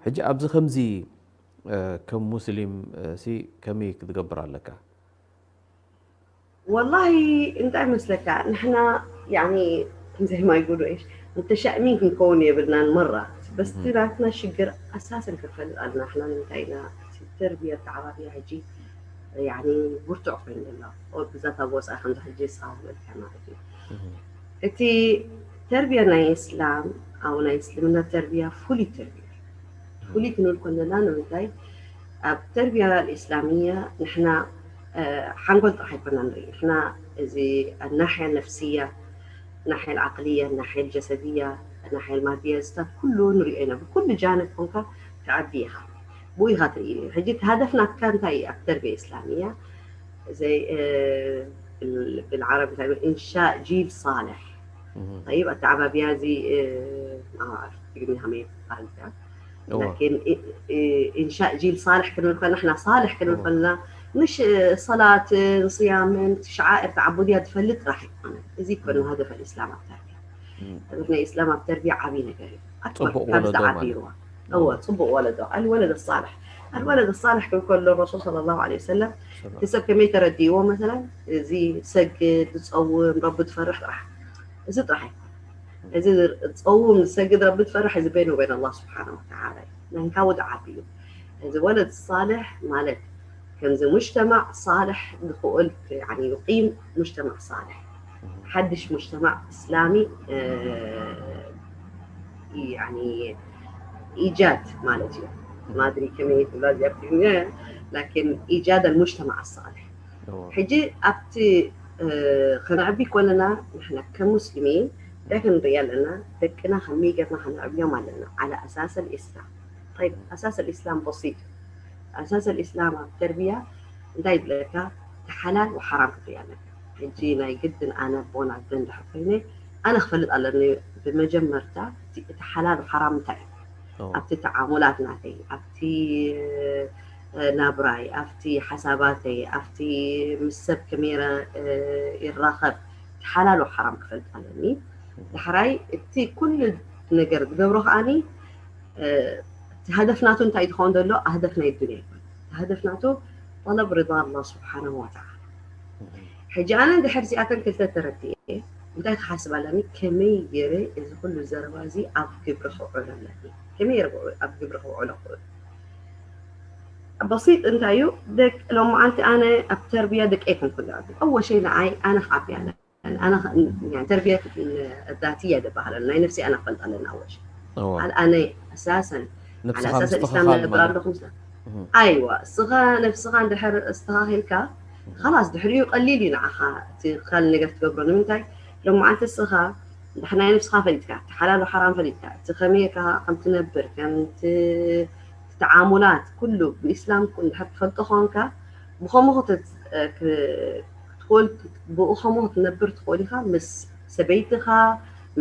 ሕጂ ኣብዚ ከምዚ ከም ሙስሊም ሲ ከመይ ክትገብር ኣለካ? ወላሂ እንታይ መስለካ ንሕና ያኒ ከምዘይ ማይ ጉዱ እሽ እንተ ሻእሚን ክንከውን የብልናን መራ በስቲ ናትና ሽግር ኣሳሰን ክንፈልጥ ኣለና። ንሕና ንምንታይ ኢና ተርብያ ተዓባብያ ሕጂ ያኒ ብርቱዕ ኮይኑ ዘሎ ብዛት ኣብ ወፃኢ ከምዚ ሕጂ ስኻ ዝበልካ ማለት እዩ። እቲ ተርብያ ናይ እስላም ኣብ ናይ እስልምና ተርብያ ፍሉይ ተርብያ ፍሉይ ክንብል ከለና ንምንታይ ኣብ ተርብያ እስላምያ ንሕና ሓንጎል ጥራሕ ኣይኮና ንርኢ ንሕና እዚ ናሕያ ነፍስያ ናሕያ ዓቅልያ ናሕያ ጀሰድያ ናሕያ ማድያ ዝታት ኩሉ ንሪኦ ኢና ብኩሉ ጃንብ ኮንካ ትዓቢ ኢኻ ብኡ ኢኻ ትርኢ ሕጂ እቲ ሃደፍ ናትካ እንታይ ኣብ ተርብያ እስላምያ زي بالعربي تعمل إنشاء جيل صالح. طيب التعبابيازي ما أعرف تقولي هم يبقى لكن إنشاء جيل صالح كنا نقول نحن صالح كنا نقول مش صلاة صيام شعائر تعبدية تفلت راح يكون زي كنا هدف الإسلام أكثر. እም። ትምህርቲ ናይ እስላም ኣብ ተርቢያ ዓብዪ ነገር እዩ። ኣክበር ጽቡቕ ካብ ወለዶ ዝዓቢ ማለት ይርዋ። እወ፣ ጽቡቕ ወለዶ። ኣልወለድ ሳልሕ። ኣልወለድ ሳልሕ ክብል ከሎ ረሱል ሰለላሁ ዐለይሂ ወሰለም፣ ሰላም። እቲ ሰብ ከመይ ተረዲእዎ፣ መሰለን፣ እዚ ዝሰግድ፣ ዝጸውም፣ ረቢ ዝፈርሕ ጥራሕ። እዚ ጥራሕ ኣይኮነ። እዚ ዝጸውም፣ ዝሰግድ፣ ረቢ ዝፈርሕ፣ እዚ በይኑ ወበይን ኣላህ ስብሓነ ወተዓላ እዩ። ናንካ ውድዓብ እዩ። እዚ ወለድ ሳልሕ ማለት ከምዚ ሙጅተማዕ ሳልሕ ዝኽእል፣ ያኒ ዩቂም ሙጅተማዕ ሳልሕ። ሓድሽ ሙጅተማዕ እስላሚ፣ እ፣ ያኒ ኢጃድ ማለት እዩ። ማድሪ ከመይ ትብላ እዚኣ ብትግርኛ፣ ላኪን ኢጃድ ኣልሙጅተማዕ ሳልሕ። እዎ። ሕጂ ኣብቲ፣ እ፣ ከነዕቢ ኮለና ንሕና ከም ሙስሊሚን እንታይ ክንርኢ ኣለና? ደቅና ከመይ ጌርና ከነዕብዮም ኣለና? ዓላ ኣሳስ ኣልኢስላም። ጠይብ፣ ኣሳስ ኣልኢስላም በሲጥ። ኣሳስ ኣልኢስላም ኣብ ተርቢያ እንታይ ይብለካ? እቲ ሓላል ወሓራም ክትርኢ ኣለካ። ሕጂ ናይ ግድን ኣነ ኣቦን ኣደን ድሕር ኮይነ ኣነ ክፈልጥ ኣለኒ ብመጀመርታ እቲ፣ እቲ ሓላል ወሓራም እንታይ እዩ? እዎ። ኣብቲ ተዓሙላት ናተይ፣ ኣብቲ፣ እ፣ ናብራይ፣ ኣብቲ ሓሳባተይ፣ ኣብቲ ምስ ሰብ ከመይ ገይረ፣ እ፣ ይራኸብ፣ እቲ ሓላል ወሓራም ክፈልጥ ኣለኒ። ዳሕራይ እቲ ኩሉ ነገር ዝገብሮ ከዓኒ፣ እ፣ እቲ ሃደፍ ናቱ እንታይ ዝኸውን ዘሎ? ኣህደፍ ናይ ዱንያ ይኮን። እቲ ሃደፍ ናቱ ጠለብ ሪዳ ኣላህ ስብሓነሁ ወተዓላ። ሕጂ ኣነ እንድሕር እዚኣተን ክልተ ተረዲኤ እንታይ ክሓስብ ኣለኒ? ከመይ ገይረ እዚ ኩሉ ዘረባ እዚ ኣብ ግብሪ ክውዕሎ ኣለኒ? ከመይ ገይረ ኣብ ግብሪ ክውዕሎ ክውዕል? በሲጥ እንታይ እዩ? ደቅ-፣ ሎማዓንቲ ኣነ ኣብ ተርቢያ ደቂ ኣይኮንኩን ዝዓቢ። ኣወ ሸይ ንዓይ ኣነ ክዓቢ ኣለ። ኣነ ኸ-፣ ያን ተርቢያ ዛትያ ዝበሃል ኣሎ። ናይ ነፍሲ ኣነ ክፈልጥ ኣለና ኣወ ሸይ። እዎ። ኣል ኣነ ኣሳሰን፣ ንብስኻ ኣላ ኣሳስ ምስትኽኻል ኣልኢስላም ነብር ማለት። ኣለኹም ስለ-፣ ኣይዋ፣ እስኻ ነብስኻ እንድሕር ኣስተኻኺልካ፣ ኸላስ ድሕሪኡ ቀሊል እዩ ንዓኻ እቲ ካልእ ነገር ትገብሮ። ንምንታይ? ሎማዓንቲ እስኻ ድሕር ናይ ነብስኻ ፈሊጥካ፣ እቲ ሓላል ሓራም ፈሊጥካ፣ እቲ ከመይ ኢኻ ከም ትነብር፣ ከም ት-፣ እቲ ተዓሙላት ኩሉ ብኢስላም ኩ-፣ እንድሕር ትፈልጦ ኾንካ፣ ብኸምኡ ክት-፣ ክ-፣ ክትወል-፣ ብኡ ከምኡ ክትነብር ትኽእል ኢኻ። ምስ ሰበይትኻ፣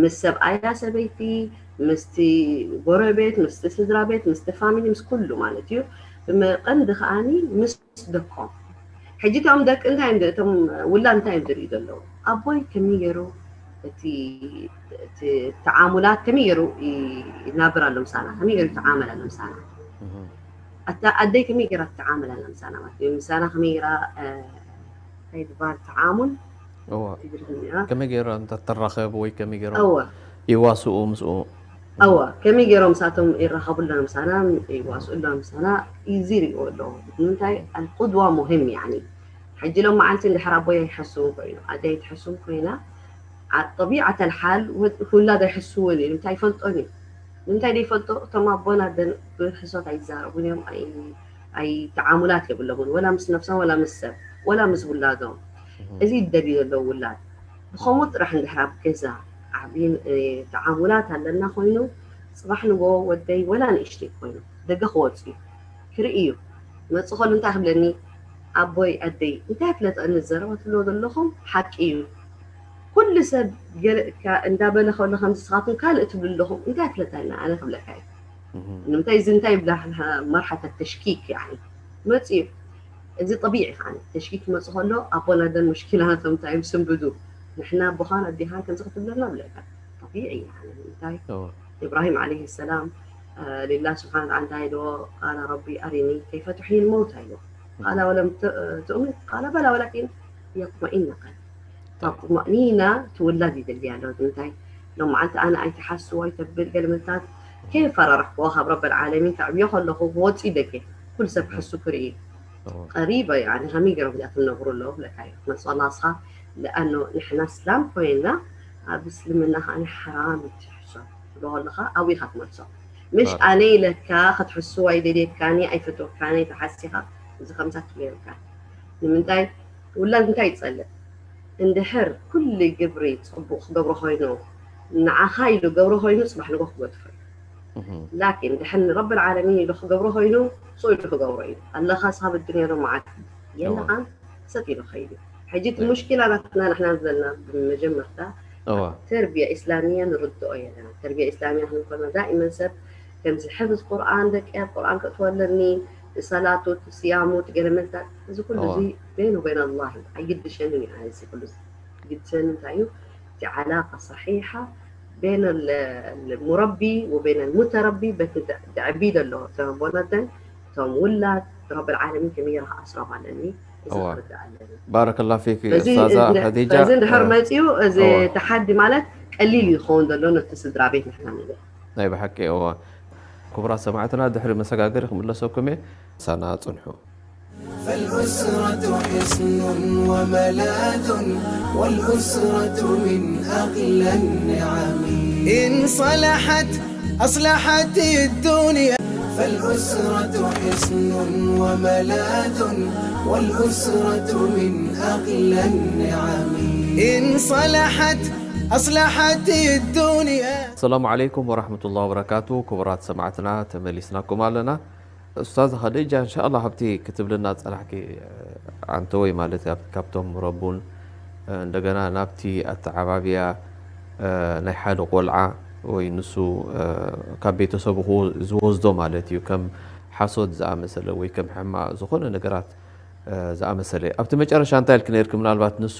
ምስ ሰብኣያ ሰበይቲ፣ ምስቲ ጎረቤት፣ ምስቲ ስድራ ቤት፣ ምስቲ ፋሚሊ፣ ምስ ኩሉ ማለት እዩ። ብመ-፣ ቀንዲ ከዓኒ ምስ ደቆም። ሕጂ እቶም ደቂ እንታይ እዮም፣ እቶም ውላድ እንታይ እዮም ዝርእዩ ዘለዉ? ኣቦይ ከመይ ገይሩ እቲ፣ እቲ ተዓሙላት ከመይ ገይሩ ይ-፣ ይናብር ኣሎ ምሳና፣ ከመይ ገይሩ ይተዓመል ኣሎ ምሳና? እህ። ኣታ ኣደይ ከመይ ገይራ ትተዓመል ኣላ ምሳና ማለት እዩ? ምሳና ከመይ ገይራ፣ እ፣ እንታይ ዝበሃል ተዓሙል? እወ። ትግርኛ። ከመይ ገይራ እንተ ትራኸብ ወይ ከመይ ገይሮም እወ። ይዋስኡ ምስኡ? እወ፣ ከመይ ገይሮም ምሳቶም ይራኸቡ ኣለዉ ምሳና፣ ይዋስኡ ኣለዉ ምሳና፣ እዚ ይሪእዎ ኣለዉ። ንምንታይ? ኣልቁድዋ ሙሂም፣ ያኒ። ሕጂ ሎማዓንቲ እንድሕር ኣቦይ ኣይትሕስውን ኮይኑ፣ ኣደይ ኣይትሕስውን ኮይና፣ ዓ-፣ ጠቢዓት ኣልሓል ወ-፣ ውላድ ኣይሕስውን እዩ። ንምንታይ? ይፈልጦን እዩ። ንምንታይ ዘይፈልጦ? እቶም ኣቦን ኣደን ብሕሶት ኣይዛረቡን እዮም፣ ኣይ-፣ ኣይ ተዓሙላት የብሎምን፣ ወላ ምስ ነብሶም፣ ወላ ምስ ሰብ፣ ወላ ምስ ውላዶም። እዚ ይደልዩ ዘለዉ ውላድ። ብኸምኡ ጥራሕ እንድሕር ኣብ ገዛ ዓብዪ፣ እ፣ ተዓሙላት ኣለና ኮይኑ፣ ጽባሕ ንጎ ወደይ ወላ ንእሽተይ ኮይኑ ደገ ክወጽእ እዩ፣ ክርኢ እዩ። መጽእ ከሎ እንታይ ክብለኒ? ኣቦይ፣ ኣደይ፣ እንታይ ፍለጠኒ ዘረባ ትብልዎ ዘለኹም ሓቂ እዩ። ኩሉ ሰብ ገለ፣ ካ-፣ እንዳበለ ከሎ ከምዚ ንስኻትኩም ካልእ ትብሉ ኣለኹም፣ እንታይ ፍለጠና ኣነ ክብለካ እዩ። እህ። ንምንታይ እዚ እንታይ ይብላ መርሓተ ተሽኪክ፣ ያኒ፣ መጽእ እዩ። እዚ ጠቢዒ ከዓኒ ተሽኪክ ክመጽእ ከሎ ኣቦን ኣደን ሙሽኪላ ናቶም እንታይ ይስንብዱ። ንሕና ኣቦኻን ኣዴኻን ከምዚ ክትብለና ብለካ። ጠቢዒ እዩ፣ ያኒ፣ እንታይ እወ። ኢብራሂም ዓለይሂ ሰላም፣ እ፣ ሊላህ ስብሓን ወተዓላ እንታይ ኢልዎ? ቃለ ረቢ ኣሪኒ ከይፈ ቱሕይል መውታ ኢልዎ። ቃለ ወለም ት-፣ ትኡሚን? ቃለ በላ ወላኪን የጥመኢነ ቀልቢ። ጡማእኒና እቲ ውላድ ይደሊ ኣሎ። እንታይ ሎማዓንቲ ኣነ ኣይትሓስው ኣይተብል ገለ ምልታት ከይፈራረሕክዎ ካብ ረበል ዓለሚን ከዕብዮ ከለኹ ክወፅእ ደገ ኩሉ ሰብ ክሕሱ ክርኢ እዩ። እዎ። ቀሪበ ያኒ ከመይ ገይሮም እዚኣቶም ነብሩ ኣለዉ ብለካ እዩ ክትመልሶ ኣላ ንስኻ። ለኣኖ ንሕና እስላም ኮይና ኣብ እስልምና ከዓ ሓራም እዩ ትሕሶ ትብሎ ከለኻ ኣብኡ ኢኻ ትመልሶ። ምሽ ባር። ኣነ ኢለካ ክትሕስው ኣይደልየካን ኣይፈትወካን ተሓሲኻ እዚ ከምዛ ትብሎ የብልካን። ንምንታይ ውላድ እንታይ ይፀልእ? እንድሕር ኩሉ ግብሪ ፅቡቕ ክገብሮ ኮይኑ ንዓኻ ኢሉ ገብሮ ኮይኑ ፅባሕ ንጎ ክገድፎ እዩ። እህ። ላኪን ድሕር ንረብል ዓለሚን ኢሉ ክገብሮ ኮይኑ ስኡ ኢሉ ክገብሮ እዩ። ኣለኻ ስኻ ብዱንያ ዶ መዓት የለኻን ሰጥ ኢሉ ኸይዱ። ሕጂ እቲ እዎ። ሙሽኪላ ናትና ንሕና ዘለና ብመጀመርታ እወ። ተርቢያ ኢስላሚያ ንርድኦ የለና። ተርቢያ ኢስላሚያ ክንኮና ዳኢመን ሰብ ከምዚ ሕፍዝ ቁርኣን ደቂ ኣብ ቁርኣን ከእትወለኒ ሰላቱ ስያሙ ገለ መልታት እዚ ኩሉ እወ። እዚ በይኑ ወበይን ኣላህ እዩ። ኣይግድሸንን እዩ ኣነ እዚ ኩሉ እዚ። ግድሰኒ እንታይ እዩ? እቲ ዓላቃ ሰሒሓ بين المربي وبين المتربي በቲ ድዕቢ ዘሎ እቶም ኣቦናተን እቶም ውላድ ረብል ዓለሚን ከመይ ገይረ ክኣስሮም ኣለኒ እዚ እዋ። ክርዳእ ኣለኒ። ባረከላ ፊክ በዚ ኡስታዛ እንድ- ኸዲጃ በዚ እንድሕር እ፣ መፂኡ እዚ እዋ። ተሓዲ ማለት ቀሊል ይኸውን ዘሎ ነቲ ስድራ ቤት ንሕና ንብል። ናይ ብሓቂ እዋ። ክቡራት ሰማዕትና ድሕሪ መሰጋገሪ ክምለሰኩም እየ። ሳና ጽንሑ። فالأسرة حصن وملاذ، والأسرة من أغلى النعم. إن صلحت أصلحت الدنيا. فالأسرة حصن وملاذ، والأسرة من أغلى النعم. إن صلحت أصلحت الدنيا. ሰላሙ ዓለይኩም ወራህመቱላሂ ወበረካቱ። ክቡራት ሰማዕትና ተመሊስናኩም ኣለና። ኡስታዝ ኸዲጃ እንሻኣላ ካብቲ ክትብልና ጸናሕኪ ኣንተወይ ማለት ካብ- ካብቶም ረቡን እንደገና ናብቲ ኣተዓባብያ ናይ ሓደ ቆልዓ ወይ ንሱ ካብ ቤተሰቡ ክወ- ዝወስዶ ማለት እዩ ከም ሓሶት ዝኣመሰለ ወይ ከም ሕማቕ ዝኾነ ነገራት ዝኣመሰለ ኣብቲ መጨረሻ እንታይ ኢልክ ነርክ ምናልባት ንሱ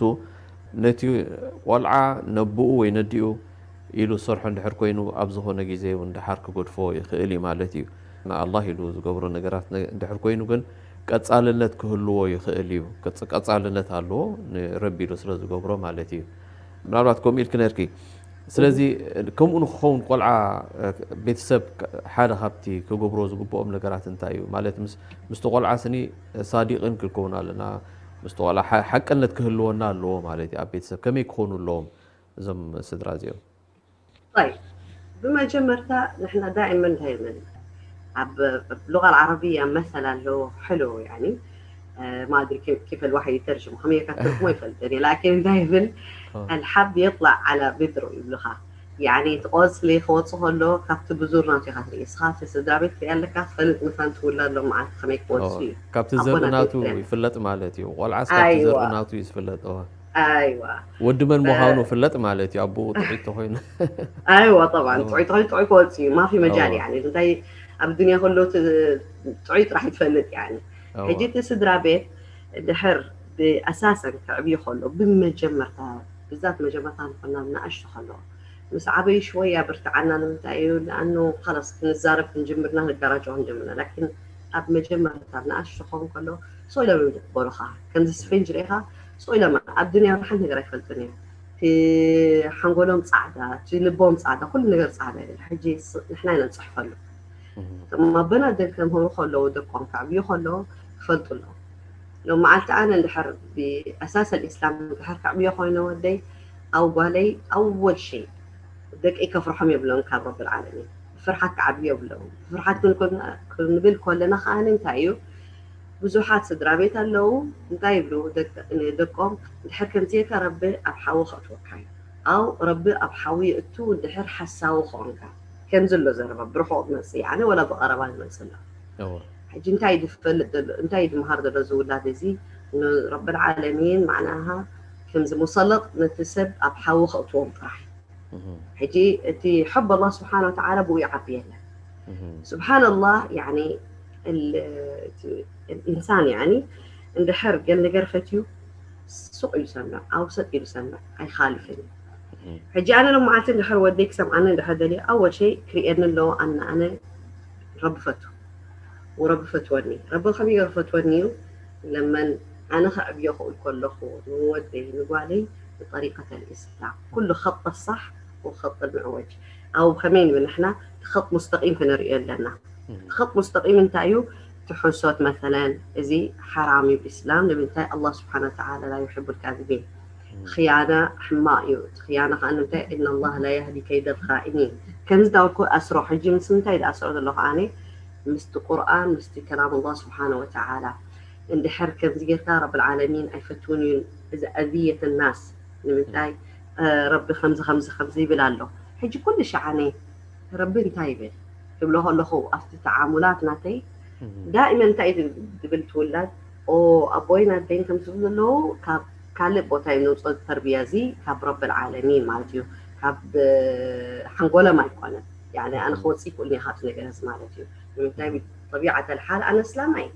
ነቲ ቆልዓ ነብኡ ወይ ነዲኡ ኢሉ ዝሰርሖ እንድሕር ኮይኑ ኣብ ዝኾነ ግዜ እውን ድሓር ክገድፎ ይኽእል እዩ ማለት እዩ። ንኣላህ ኢሉ ዝገብሮ ነገራት ነ- እንድሕር ኮይኑ ግን ቀጻልነት ክህልዎ ይኽእል እዩ። ቅጽ- ቀጻልነት ኣለዎ ንረቢ ኢሉ ስለ ዝገብሮ ማለት እዩ። ምናልባት ከምኡ ኢልክ ነርኪ። ስለዚ ከምኡ ንክኸውን ቆልዓ እ፣ ቤተሰብ ክ- ሓደ ካብቲ ክገብሮ ዝግብኦም ነገራት እንታይ እዩ ማለት ምስ ምስቲ ቆልዓ ስኒ ሳዲቅን ክንከውን ኣለና። ምስቲ ቆልዓ ሓ- ሓቅነት ክህልወና ኣለዎ ማለት እዩ። ኣብ ቤተሰብ ከመይ ክኾኑ ኣለዎም እዞም ስድራ እዚኦም? طيب ብመጀመርታ ንሕና ዳይመን ዳይመን ኣብ ብሉغة العربية مثل ኣሎ حلو يعني ما أدري كيف كيف الواحد يترجم ከመይ ከትርጉሞ ይፈልጥን እየ لكن دايما آه. الحب يطلع على بذره ይብሉኻ يعني እቲ ቆፅሊ ክወፅእ ከሎ ካብቲ ብዙር ናቱ ኢኻ ትርኢ ንስኻ እቲ ስድራ ቤት ትሪኢ ኣለካ ትፈልጥ ምዃን ትውላድ ሎም መዓልቲ ከመይ ክወፅእ እዩ ካብቲ ኣቦና ዘርኢ ናቱ ትሪኢ ኣለካ። ይፍለጥ ማለት እዩ። ቆልዓስ ካብቲ ኣይዋ። ዘርኢ ናቱ እዩ ዝፍለጥ። እዋ። ኣይዋ ወዲ መን ምዃኑ ፍለጥ ማለት እዩ። ኣቦኡ ጥዑይ ተኾይኑ ኣይዋ طبعا እዋ። ጥዑይ ጥዑይ ጥዑይ ክወፅእ እዩ ማፊ መጃል እዋ። يعني እንታይ ኣብ ዱንያ ከሎ እቲ ጥዑይ ጥራሕ ይትፈልጥ يعني እዋ። ሕጂ እቲ ስድራ ቤት ድሕር ብኣሳሰን ክዕብዩ ከሎ ብመጀመርታ ብዛት መጀመርታ ንኮና ንኣሽቱ ከሎ ምስ ዓበዩ ሽወያ ብርትዓና ንምንታይ እዩ ንኣኑ ካላስ ክንዛረብ ክንጅምርና ንጋራጆ ክንጅምርና ላኪን ኣብ መጀመርታ ንኣሽቱ ክኸውን ከሎ ሰው ኢሎም ይቕበሉኻ ከምዚ ስፈንጅ ርኢኻ ሰው ኢሎም ኣብ ዱንያ ሓንቲ ነገር ኣይፈልጡን እዮም እቲ ሓንጎሎም ፃዕዳ እቲ ልቦም ፃዕዳ ኩሉ ነገር ፃዕዳ ይብል ሕጂ ንሕና ኢና ንፅሕፈሉ እቶም ኣቦና ኣደን ከምህሩ ከለዉ ደቆም ከዕብዩ ከለዉ ክፈልጡ ኣለዉ ሎም መዓልቲ ኣነ እንድሕር ብኣሳስ ኣልእስላም እንድሕር ከዕብዮ ኮይነ ወደይ ኣው ጓለይ ኣወል ሸይ ደቀይ ከፍርሖም የብለውን ካብ ረብል ዓለሚን ብፍርሓት ክዓብዩ የብለውን ብፍርሓት ክንብል ከለና ከዓ እንታይ እዩ ብዙሓት ስድራ ቤት ኣለዉ እንታይ ይብሉ ደቆም ድሕር ከምዚየካ ረቢ ኣብ ሓዊ ከእትወካ እዩ ኣው ረቢ ኣብ ሓዊ የእቱ ድሕር ሓሳዊ ክኾንካ ከምዚ ኣሎ ዘረባ ብርሑቕ ዝመፅእ ያኒ ወላ ብቐረባ ዝመፅእ ኣሎ ሕጂ እንታይ ድፈልጥ ዘሎ እንታይ ድምሃር ዘሎ እዚ ውላድ እዚ ንረብል ዓለሚን ማዕናሃ ከምዚ ሙሰለጥ ነቲ ሰብ ኣብ ሓዊ ከእትዎም ጥራሕ ሕጂ እቲ ሕብ ኣላህ ስብሓን ወተዓላ ብኡ ይዓቢ የለን ስብሓን ኣላህ ያኒ الإنسان يعني እንድሕር ገል ነገር ፈትዩ ሱቕ ኢሉ ሰምዕ ኣውሰጥ ኢሉ ሰምዕ ኣይኻልፍን እዩ ሕጂ ኣነ ሎም መዓልቲ እንድሕር ወደይ ክሰምዓኒ እንድሕር ደልዩ ኣወል ሸይ ክርእየኒ ኣለዎ ኣነ ኣነ ረቢ ፈቱ ወረቢ ፈትወኒ ረቢ ከመይ ገይሩ ፈትወኒ እዩ ለመን ኣነ ከዕብዮ ክእል ከለኹ ንወደይ ንጓለይ ብጠሪቀት ኣልእስላም ኩሉ ከጥ ሳሕ ወከጥ ልምዕወጅ ኣው ከመይ ንብል ንሕና እቲ ከጥ ሙስተቂም ክነርእዮ ኣለና እቲ ከጥ ሙስተቂም እንታይ እዩ ትሕሶት መሰለን እዚ ሓራም እዩ ብእስላም ንምንታይ ኣላህ ስብሓን ወተዓላ ላ ዩሕቡ ልካዚቢን ኽያና ሕማቕ እዩ እቲ ኽያና ከዓ ንምንታይ እና ላህ ላ ያህዲ ከይደ ልኻኢኒን ከምዚ ዳውልኩ ኣስሮ ሕጂ ምስ ምንታይ ዝኣስሮ ዘሎ ከዓኒ ምስቲ ቁርኣን ምስቲ ከላም ኣላህ ስብሓን ወተዓላ እንድሕር ከምዚ ጌርካ ረብ ልዓለሚን ኣይፈትውን እዩ እዚ ኣዝየት ናስ ንምንታይ ረቢ ከምዚ ከምዚ ከምዚ ይብል ኣሎ ሕጂ ኩሉ ሸዓነ ረቢ እንታይ ይብል ክብሎ ከለኹ ኣብቲ ተዓሙላት ናተይ ዳእመን እንታይ እዩ ዝብል ትውላድ ኣቦይን ኣደይን ከም ዝብሉ ዘለዉ ካብ ካልእ ቦታ እዩ ንውፅኦ ተርቢያ እዚ ካብ ረብ ልዓለሚን ማለት እዩ ካብ ሓንጎሎም ኣይኮነን ያኒ ኣነ ክወፅእ ይክእሉ እየ ካብቲ ነገር እዚ ማለት እዩ ንምንታይ ጠቢዓት ኣልሓል ኣነ እስላማይ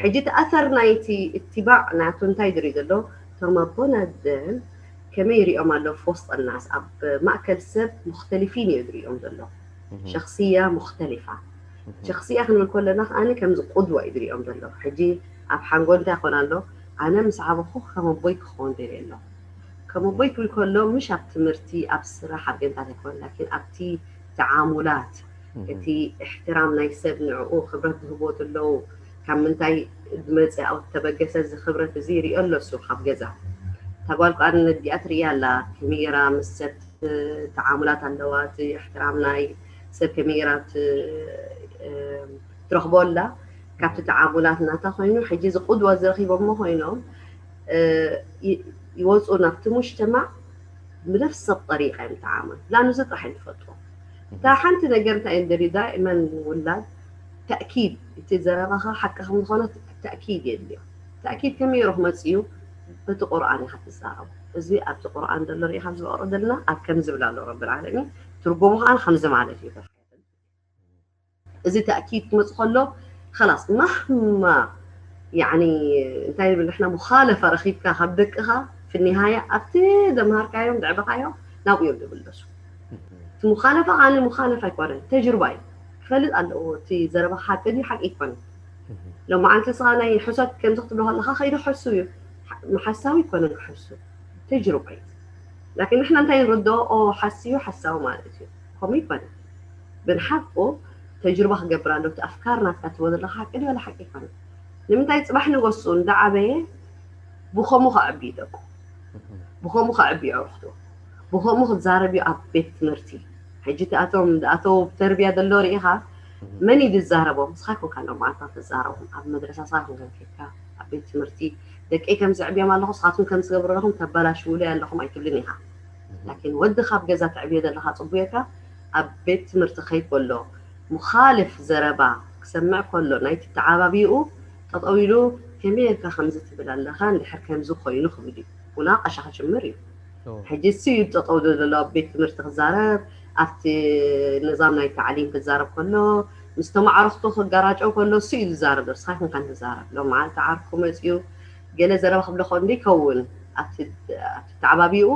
ሕጂ እቲ ኣሰር ናይቲ እትባዕ ናቱ እንታይ ዝርኢ ዘሎ እቶም ኣቦን ኣደን ከመይ ይሪኦም ኣሎ? ፎስጠናስ ኣብ ማእከል ሰብ ሙክተሊፊን እዩ ዝሪኦም ዘሎ። ሸክስያ ሙክተሊፋ። ሸክስያ ክንብል ከለና ከኣ ከምዚ ቁድዋ እዩ ዝሪኦም ዘሎ። ሕጂ ኣብ ሓንጎል እንታይ ይኾን ኣሎ? ኣነ ምስ ዓበኹ ከም ኣቦይ ክኸውን ደልየ ኣለኹ። ከም ኣቦይ ክብል ከሎ ምሽ ኣብ ትምህርቲ፣ ኣብ ስራሕ፣ ኣብ ገንታት ኣይኮን፣ ላኪን ኣብቲ ተዓሙላት እቲ እሕትራም ናይ ሰብ ንዕኡ ክብረት ዝህቦ ዘለዉ ካብ ምንታይ ዝመፀ ኣብ ተበገሰ እዚ ክብረት እዚ ይሪኦ ኣሎ እሱ ካብ ገዛ። እታ ጓል ከኣ ነዲኣ ትርእያ ኣላ፣ ከመይ ጌራ ምስ ሰብ ተዓሙላት ኣለዋ፣ እቲ እሕትራም ናይ ሰብ ከመይ ጌራ ት-፣ እ፣ ትረኽቦ ኣላ። ካብቲ ተዓሙላት ናታ ኮይኑ፣ ሕጂ እዚ ቁድዋ ዝረኺቦሞ ኮይኖም፣ እ፣ ይ-፣ ይወፁ ናብቲ ሙጅተማዕ ብነፍሰ ጠሪቃ እዮም ተዓሙል። ላኑ እዚ ጥራሕ እዮም ዝፈልጥዎ። እታ ሓንቲ ነገር እንታይ እዮም ደልዩ ዳኢመን ውላድ ተእኪድ፣ እቲ ዘረባኻ ሓቂ ከም ዝኾነ ተእኪድ የድልዮ። ተእኪድ ከመይ ገይሩ ክመጽእ እዩ? በቲ ቁርኣን ኢኻ ትዛረቦ። እዚ ኣብቲ ቁርኣን ዘሎ ርኢኻ ዝቕርኦ ዘለና ኣብ ከምዚ ዝብል ኣሎ ረብል ዓለሚን፣ ትርጉሙ ከኣ ከምዚ ማለት እዩ። እዚ ተእኪድ ክመጽእ ከሎ ኸላስ ማህማ ያኒ እንታይ ንብል ንሕና ሙኻለፋ ረኺብካ ካብ ደቅኻ ፍኒሃያ ኣብቲ ዘምሃርካዮም ዘዕበኻዮ ናብኡ እዮም ዝምለሱ። እቲ ሙኻለፋ ኣነ ሙኻለፋ ኣይኮነን፣ ተጅርባ እዩ። ክፈልጥ ኣለዎ እቲ ዘረባ ሓቂ ድዩ ሓቂ ኣይኮነን። ሎማዓንቲ ንስኻ ናይ ሕሶት ከምዚ ክትብሎ ከለኻ ከይዱ ሕሱ እዩ። ሓ-፣ ሓሳዊ ኣይኮነን ክሕሱ። ተጅርባ እዩ። ላኪን ንሕና እንታይ ንርድኦ? ኦ፣ ሓስዩ ሓሳዊ ማለት እዩ። ከምኡ ኣይኮነን። ብንሓቁ ተጅርባ ክገብር ኣሎ። እቲ ኣፍካር ናትካ ትብሎ ዘለኻ ሓቂ ድዩ ወላ ሓቂ ኣይኮነን? ንምንታይ ጽባሕ ንገሱ እንዳዓበየ ብኸምኡ ከዕቢ ደቁ። ብኸምኡ ከዕቢ ኣዕሩኽቱ። ብኸምኡ ክዛረብ እዩ ኣብ ቤት ትምህርቲ። ሕጂ እቲኣቶም ዝኣተው ተርቢያ ዘሎ ርኢኻ መን እዩ ዝዛረቦም? ንስኻ ኮንካ ሎም መዓልታት ትዛረቦም። ኣብ መድረሳ ንስኻ ኮንካ ከይድካ ኣብ ቤት ትምህርቲ ደቀይ ከም ዘዕብዮም ኣለኹ፣ ንስኻትኩም ከም ዝገብሩ ኣለኹም ተበላሽውለይ ኣለኹም ኣይትብልን ኢኻ። ላኪን ወዲ ካብ ገዛ ተዕብዮ ዘለኻ ጽቡየካ ኣብ ቤት ትምህርቲ ከይድ ከሎ ሙኻልፍ ዘረባ ክሰምዕ ከሎ ናይቲ ተዓባቢኡ ጠጠው ኢሉ ከመይ ጌርካ ከምዚ ትብል ኣለኻ እንድሕር ከምዚ ኮይኑ ክብል እዩ። ሙናቀሻ ክጅምር እዩ። ሕጂ እሱ እዩ ጠጠው ዘሎ ኣብ ቤት ትምህርቲ ክዛረብ፣ ኣብቲ ንዛም ናይ ታዕሊም ክዛረብ ከሎ፣ ምስ ተማዕረኽቱ ክጋራጨው ከሎ እሱ እዩ ዝዛረብ፣ ንስኻ ኣይኮንካን ትዛረብ። ሎም መዓልቲ ዓርኩ መፅዩ ገለ ዘረባ ክብሎ ከ እንዶ ይከውን ኣብቲ ኣብቲ ተዓባቢኡ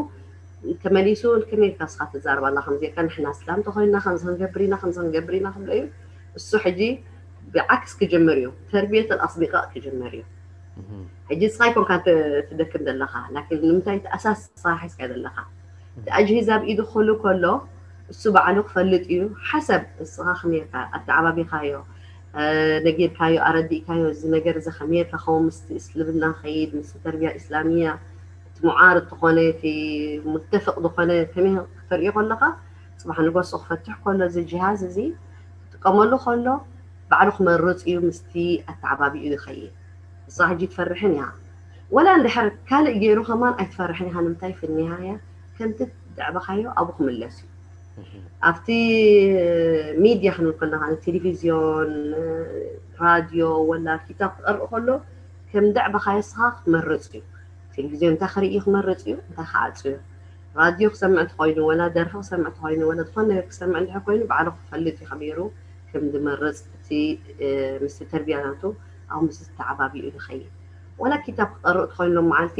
ተመሊሱ ከመይ ኢልካ ንስኻ ትዛረብ ኣላ ከምዚ ጌርካ ንሕና እስላም ተኾይንና ከምዚ ክንገብር ኢና ከምዚ ክንገብር ኢና ክብሎ እዩ። እሱ ሕጂ ብዓክስ ክጅምር እዩ፣ ተርቢየት ኣልኣስዲቃእ ክጅምር እዩ። ሕጂ ንስኻ ኣይኮንካ ት-፣ ትደክም ዘለኻ፣ ላኪን ንምንታይ እቲ ኣሳስ ንስኻ ሒዝካ ዘለኻ? እቲ ኣጅሂዛ ኣብ ኢዱ ክህሉ ከሎ እሱ ባዕሉ ክፈልጥ እዩ። ሓሰብ እስኻ ከመይ ጌርካ ኣተዓባቢኻዮ፣ እ፣ ነጊርካዮ፣ ኣረዲእካዮ፣ እዚ ነገር እዚ ከመይ ጌርካ ከምኡ ምስቲ እስልምና ኸይድ፣ ምስቲ ተርቢያ ኢስላሚያ፣ እቲ ሙዓርድ ዝኾነ፣ እቲ ሙተፍቕ ዝኾነ ከመይ ክተርእዮ ከለኻ፣ ጽባሕ ንገሱ ክፈትሕ ከሎ እዚ ጅሃዝ እዚ ክጥቀመሉ ከሎ ባዕሉ ክመርጽ እዩ፣ ምስቲ ኣተዓባቢኡ ይኸይድ። ንስኻ ሕጂ ትፈርሕን ኢኻ። ወላ እንድሕር ካልእ ገይሩ ከማን ኣይትፈርሕን ኢኻ። ንምንታይ? ፍኒሃያ ከምቲ ዘዕበኻዮ ኣብኡ ክምለስ እዩ። ኣብቲ ሚድያ ክንብል ከለኻ፣ ቴሌቪዝዮን፣ ራድዮ፣ ወላ ኪታብ ክቐርእ ከሎ ከም ዘዕበኻዮ ንስኻ ክትመርጽ እዩ። ቴሌቪዝዮን እንታይ ክርኢ ክመርጽ እዩ፣ እንታይ ክዓጹ እዩ። ራድዮ ክሰምዕ እንተኾይኑ፣ ወላ ደርፊ ክሰምዕ እንተኾይኑ፣ ወላ ዝኾነ ነገር ክሰምዕ እንድሕር ኮይኑ፣ ባዕሉ ክፈልጥ እዩ ከመይ ገይሩ ከም ዝመርጽ፣ እቲ፣ እ፣ ምስቲ ተርቢያ ናቱ፣ ኣብ ምስቲ ተዓባቢኡ ዝኸይድ። ወላ ኪታብ ክቐርእ እንተኾይኑ፣ ሎም መዓልቲ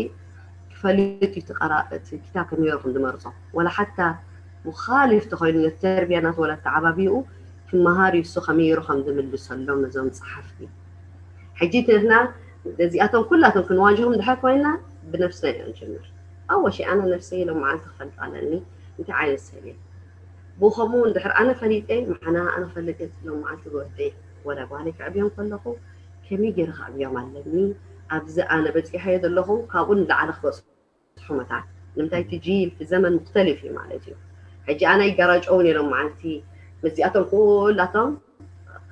ክፈልጥ እዩ እቲ ቀራ-፣ እቲ ኪታብ ከመይ ገይሩ ከም ዝመርጾ። ወላ ሓታ ሙኻሊፍ እንተኾይኑ፣ ነቲ ተርቢያ ናቱ፣ ወላ ተዓባቢኡ ክመሃር እዩ፣ እሱ ከመይ ገይሩ ከም ዝምልሰሎም ነዞም ጸሓፍቲ። ሕጂ እቲ ንሕና እዚኣቶም ኩላቶም ክንዋጅሆም እንድሕር ኮይና፣ ብነፍስና ኢና ንጅምር። ኣወ፣ ሺ ኣነ ነፍሰይ ሎም መዓልቲ ክፈልጥ ኣለኒ፣ እንታይ ዓይነት ሰብ እየ? ብኡ ከምኡ እንድሕር ኣነ ፈሊጠ፣ ምሓና ኣነ ፈልጥ እየ፣ ሎም መዓልቲ ወደይ ወላ ጓለይ ከዕብዮም ከለኹ፣ ከመይ ገይረ ከዕብዮም ኣለኒ? ኣብዚ ኣነ በጺሐዮ ዘለኹ፣ ካብኡ ንላዕሊ ክበጽሑ መታን። ንምንታይ? እቲ ጂል፣ እቲ ዘመን ሙክተሊፍ እዩ ማለት እዩ። ሕጂ ኣነ ይጋራጨውን እዮም ሎም መዓልቲ፣ ምስዚኣቶም ኩላቶም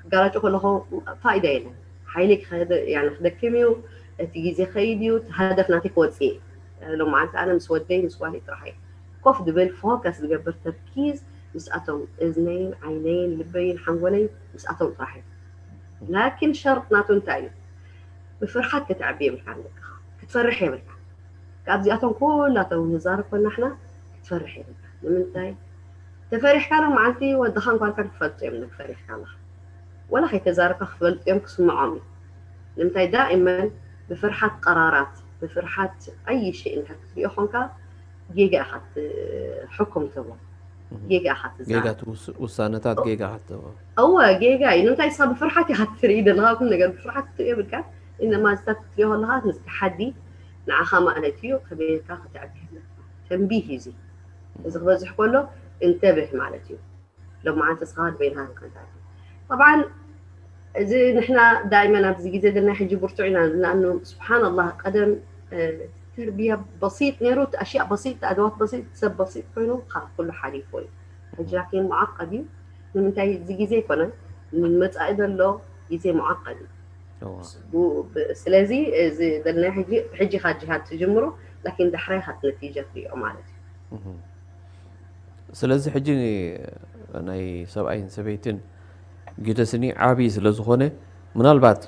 ክጋራጨው ከለኹ ፋይዳ የለን። ሓይለይ ክኸደ-፣ ያኒ ክደክም እዩ፣ እቲ ግዜ ክኸይድ እዩ፣ እቲ ሃደፍ ናተይ ክወጽእ እየ። ሎም መዓልቲ ኣነ ምስ ወደይ፣ ምስ ጓለይ ጥራሕ እየ ኮፍ ዝብል፣ ፎከስ ዝገብር፣ ተርኪዝ ምስኣቶም፣ እዝነይን፣ ዓይነይን፣ ልበይን፣ ሓንጎለይን ምስኣቶም ጥራሕ እዩ። ላኪን ሸርጥ ናቱ እንታይ እዩ? ብፍርሓት ከተዕቢ የብልካን ደቅኻ፣ ክትፈርሕ የብልካ። ካብዚኣቶም ኩላቶም ንዛረብ ኮና ንሕና ክትፈርሕ የብልካ። ንምንታይ? ተፈሪሕካ ሎም መዓልቲ ወድኻን ጓልካን ክፈልጡ እዮም ነቲ ፈሪሕካ ኣለኻ። ወላ ከይተዛረብካ ክፈልጡ እዮም፣ ክስምዖም እዩ። ንምንታይ? ዳኢመን ብፍርሓት ቀራራት፣ ብፍርሓት ኣይ ሸይ እንድሕር ክትሪኦ ኾንካ፣ ጌጋ ኢኻ ትሕኩም ትህቦ። ጌጋ ኢኻ ትዛረብ። ጌጋ ትውስ- ውሳነታት ጌጋ ኢኻ ትህቦ። እወ፣ ጌጋ እዩ። ንምንታይ ንስኻ ብፍርሓት ኢኻ ትርኢ ዘለኻ፣ ኩሉ ነገር ብፍርሓት ክትርኢ የብልካ። ኢነማ ዝታት ክትሪኦ ከለኻ ምስ ተሓዲ ንዓኻ ማለት እዩ፣ ከመይ ኢልካ ክትዕቢ ኣለካ። ተንቢህ እዩ እዚ። እዚ ክበዝሕ ከሎ እንተብህ ማለት እዩ። ሎማዓንቲ ንስኻ በይንኻ ኢኻ ትዕቢ። ጠብዓን እዚ ንሕና ዳይመን ኣብዚ ግዜ ዘለና ሕጂ ብርቱዕ ኢና ንብል፣ ንኣኑ ስብሓን ኣላህ ቀደም ተርቢያ በሲጥ ነይሩ፣ ኣሽያእ በሲጥ፣ ኣድዋት በሲጥ፣ ሰብ በሲጥ ኮይኑ ካብ ኩሉ ሓሊፉ እዩ። ሕጂ ላኪን ሙዓቀድ እዩ። ንምንታይ እዚ ግዜ ኣይኮነን፣ ንመጻኢ ዘሎ ግዜ ሙዓቀድ እዩ። እዋ። ቡ- ብ- ስለዚ እዚ ዘለና ሕጂ ሕጂ ካ ጅሃድ ትጅምሩ ላኪን ዳሕራይ ካ ነቲጃ ትሪኦ ማለት እዩ። እህ። ስለዚ ሕጂ ናይ ሰብኣይን ሰበይትን ግደስኒ ዓብዪ ስለ ዝኾነ ምናልባት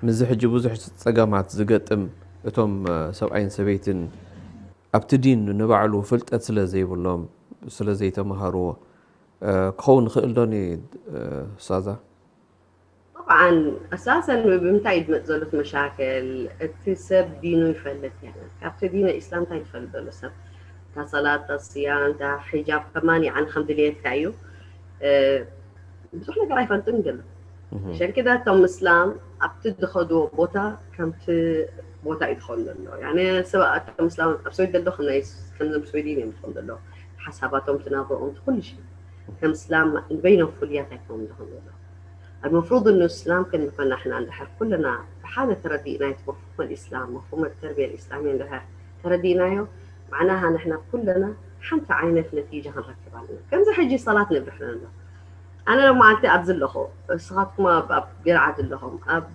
ምዚ ሕጂ ብዙሕ ጸገማት ዝገጥም እቶም እ፣ ሰብኣይን ሰበይትን ኣብቲ ዲን ንባዕሉ ፍልጠት ስለ ዘይብሎም ስለ ዘይተማሃርዎ እ፣ ክኸውን ይኽእል ዶ ኒ እ፣ ኡስታዛ? طبعا ኣሳሰን ብምንታይ እዩ ዝመፅ ዘሎ እቲ መሻክል? እቲ ሰብ ዲኑ ይፈልጥ። يعني ካብቲ ዲን ኢስላም እንታይ ይፈልጥ ዘሎ ሰብ? እታ ሰላት፣ እታ ስያም፣ እታ ሒጃብ ከማን يعني ከም ድልየትካ እዩ። እ፣ ብዙሕ ነገር ኣይፈልጥን ዘሎ። እህ። ሸንኪ ዳ እቶም እስላም ኣብቲ ዝኸድዎ ቦታ ከምቲ ቦታ እዩ ዝኸውን ዘሎ። يعني ሰብ እቶም እስላም ኣብ ሰውዲ ዘሎ ከም ናይ ከምዞም ስዊድን እዮም ዝኸውን ዘሎ። ሓሳባቶም፣ ትናብሮኦም፣ ኩሉ ሽይ ከም እስላም በይኖም ፍሉያት ኣይኮኑም ዝኸውን ዘሎ። المفروض انه እስላም ክንኮና احنا እንድሕር ኩልና ብሓደ ተረዲእናዮ እቲ مفهوم الاسلام، مفهوم التربية الاسلامية እንድሕር ተረዲእናዮ معناها ንሕና ኩልና ሓንቲ ዓይነት ነቲጃ ክንረክብ ኣለና። ከምዚ ሕጂ ሰላት ንብርሕ ኣለና። ኣነ ሎማዓንቲ ኣብዚ ኣለኹ፣ እስኻትኩም ኣብ ኣብ ገርዓድ ኣለኹም፣ ኣብ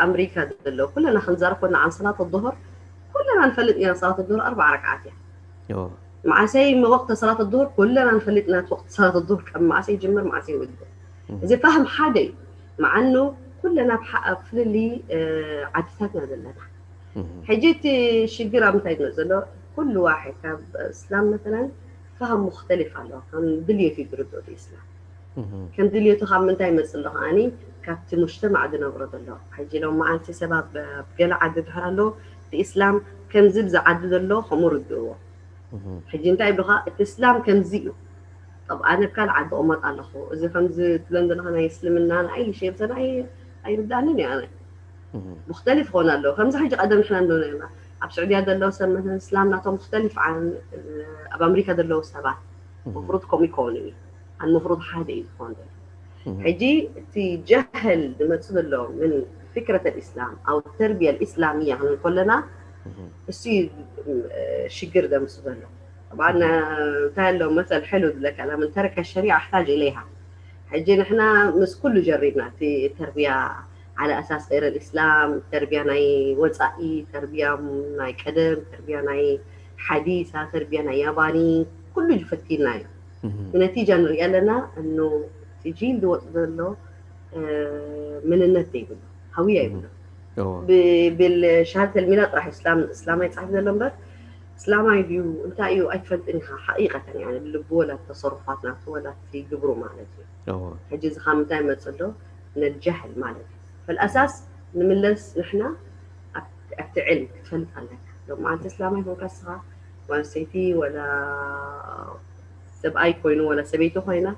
ኣምሪካ ዘለዉ ኩልና ክንዛረብ ኮና عن صلاة الظهر ኩልና ንፈልጥ ኢና صلاة الظهر ኣርባዓ ረክዓት እያ። እዎ። መዓሰይ ወቅተ ሰላት ዱሁር ኩለና ንፈልጥ ኢና። እቲ ወቅቲ ሰላት ዱሁር ካብ መዓሰይ ይጅምር መዓሰይ ይውድእ። እዚ ፋህም ሓደ እዩ። መዓኑ ኩለና ኣብ ሓ- ኣብ ፍልልይ እ፣ ዓድታት ኢና ዘለና። ሕጂ እቲ ሽግር ኣብ ምንታይ ዝመፅ ዘሎ? ኩሉ ዋሕድ ካብ እስላም መተለን ፋህም ሙክተሊፍ ኣለዎ። ከም ድልየቱ እዩ ዝርድኦ እቲ እስላም። ከም ድልየቱ ካብ ምንታይ ይመፅእ ኣሎ ከዓኒ ካብቲ ሙጅተማዕ ዝነብሮ ዘሎ። ሕጂ ሎም መዓልቲ ሰብ ኣብ ኣብ ገለ ዓዲ ድሕር ኣሎ እቲ እስላም ከምዚ ብዚ ዓዲ ዘሎ ከምኡ ርድእዎ። ሕጂ እንታይ ይብሉኻ? እቲ እስላም ከምዚ እዩ። ጠብ ኣነ ኣብ ካልእ ዓዲ እቕመጥ ኣለኹ። እዚ ከምዚ ትብለን ዘለኻ ናይ እስልምና ንኣይ ሸየብተን ኣይ ኣይርዳእንን እዩ ኣነ። ሙክተሊፍ ይኾን ኣለዉ። ከምዚ ሕጂ ቀደም ንሕና እንዶ ነርና ኣብ ስዑድያ ዘለዉ ሰብ መሰለን እስላም ናቶም ሙክተሊፍ ዓን ኣብ ኣመሪካ ዘለዉ ሰባት መፍሩድ ከምኡ ይከውን እዩ። ኣን መፍሩድ ሓደ እዩ ዝኸውን ዘሎ። ሕጂ እቲ ጀህል ዝመጽእ ዘሎ ምን ፍክረት الإسلام أو التربية الإسلامية ክንብል ከለና እሱ እዩ ሽግር ዘምጽእ ዘሎ። طبعا እንታይ ኣሎ መሰል ሕሉ ዝብለካ ላ من ترك الشريعة احتاج إليها። ሕጂ ንሕና ምስ ኩሉ ጀሪብና እቲ ተርቢያ على أساس غير الإسلام፣ ተርቢያ ናይ ወጻኢ፣ ተርቢያ ናይ ቀደም፣ ተርቢያ ናይ ሓዲሳ፣ ተርቢያ ናይ ያባኒ ኩሉ ፈቲና እዩ። ብነቲጃ ንሪኦ ኣለና እኑ እቲ ጂል ዝወፅ ዘሎ እ፣ ምንነት ዘይብሉ ሃውያ ይብሉ። እዎ። ብ- ብልሻሃደት ልሚላ ጥራሕ እስላም እስላማይ ፃሕፍ ዘሎ እምበር እስላማይ ድዩ እንታይ እዩ ኣይትፈልጥን ኢኻ። ሓቂቀተን يعني ብልቡ ወላ ተሰሩፋት ናቱ ወላ እቲ ግብሩ ማለት እዩ። እዎ። ሕጂ እዚ ካብ ምንታይ መፅእ ኣሎ? ነልጃህል ማለት እዩ። ፈልኣሳስ ንምለስ ንሕና ኣብ- ኣብቲ ዕልም ክትፈልጥ ኣለካ። ሎም መዓልቲ እስላማይ ኮንካ ንስኻ ጓል ኣንስተይቲ ወላ ሰብኣይ ኮይኑ ወላ ሰበይቲ ኮይና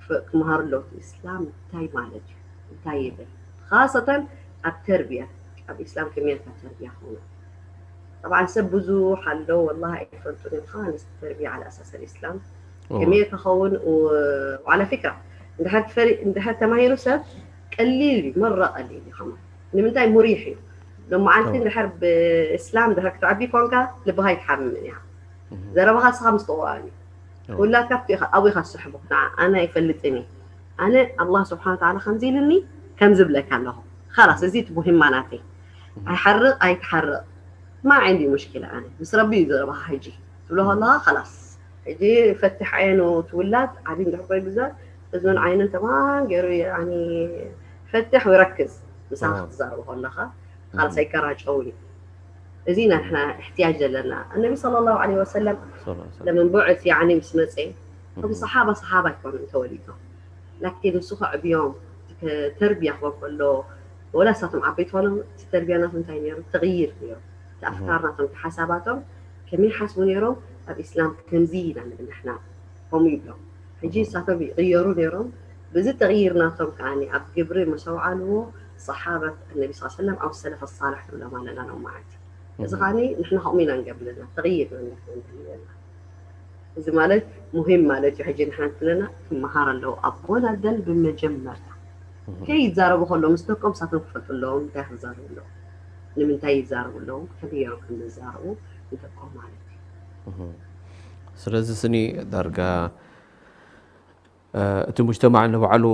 ፍ- ክመሃሩ ኣለዎ። እቲ እስላም እንታይ ማለት እዩ እንታይ ይብል ካሰተን ኣብ ተርቢያ ኣብ እስላም ከመይ ኢልካ ተርቢያ ክኾኑ طبعا ሰብ ብዙሕ ኣሎ ወላ ኣይፈልጡን እዮም። خالص ተርቢያ على أساس الإسلام እዎ። ከመይ ክኸውን و- وعلى فكرة እንድሕር ትፈሪ- እንድሕር ተማሂሩ ሰብ ቀሊል እዩ መራ ቀሊል እዩ ከማ ንምንታይ ሙሪሕ እዩ ሎም መዓልቲ እዎ። እንድሕር ብእስላም እንድሕር ክትዕቢ ኮንካ ልብኻ ይትሓምምን እያ ዘረባኻ ንስኻ ምስ ተዋኣል እዩ ውላድካ ኣብኡ ኢኻ ትስሕቦ ንዓ ኣነ ኣይፈልጥን እዩ ኣነ ኣላህ ስብሓን ወተዓላ ከምዚ ኢልኒ ከምዚ ብለካ ኣለኹ خلاص እዚ እቲ ሙሂማ ናተይ ኣይሓርቕ ኣይትሓርቕ ما عندي مشكلة ኣነ ምስ ረቢ እዩ ዘረባኻ ሕጂ ትብሎ ከለኻ خلاص ሕጂ ፈትሕ ዓይኑ ትውላድ ዓብይ እንድሕር ኮይኑ ብዛ እዝኑን ዓይኑን ተማን ገይሩ يعني ፈትሕ ወረክዝ ምሳኻ ኣዎ። ክትዛረቡ ከለኻ خلاص ኣይቀራጨውን እዩ እዚ ኢና ንሕና احتياج ዘለና النبي صلى الله عليه وسلم ሰለላሁ ዐለይሂ ወሰለም። ለምን ቡዕስ يعني ምስ መፀ እቶም ሰሓባ ሰሓባ ኣይኮኑን ተወሊዶም ላኪን ንሱ ከዕብዮም ተርቢያ ክበም ከሎ ወላ እሳቶም ዓበይቲ ኮኖም እቲ ተርቢያ ናቶም እንታይ ነይሩ ተቕይር ነይሩ እቲ ኣፍካር ናቶም እቲ ሓሳባቶም ከመይ ሓስቡ ነይሮም ኣብ ኢስላም ከምዚ ኢና ንብል ንሕና፣ ከምኡ ይብሎም። ሕጂ ንሳቶም ይቕየሩ ነይሮም። ብዚ ተቕይር ናቶም ከዓኒ ኣብ ግብሪ መሰውዓልዎ ሰሓበት ነቢ ስ ሰለም ኣብ ሰለፈ ሳልሕ ንብሎም ኣለና ሎም መዓልቲ። እዚ ከዓኒ ንሕና ከምኡ ኢና ንገብር ዘለና፣ ተቕይር ኢና ንገብር ዘለና። እዚ ማለት ሙሂም ማለት እዩ። ሕጂ ንሕና ትብለና ክመሃር ኣለዎ፣ ኣብ ወላደን ብመጀመርታ ከይዛረቡ ከሎ ምስ ደቆም ንሳቶም ክፈልጡ ኣለዎም እንታይ ክዛረቡ ኣለዎም፣ ንምንታይ ይዛረቡ ኣለዉ፣ ከመይ ገይሮም ከም ዝዛረቡ ንደቆም ማለት እዩ። ስለዚ ስኒ ዳርጋ እቲ ሙጅተማዕ ንባዕሉ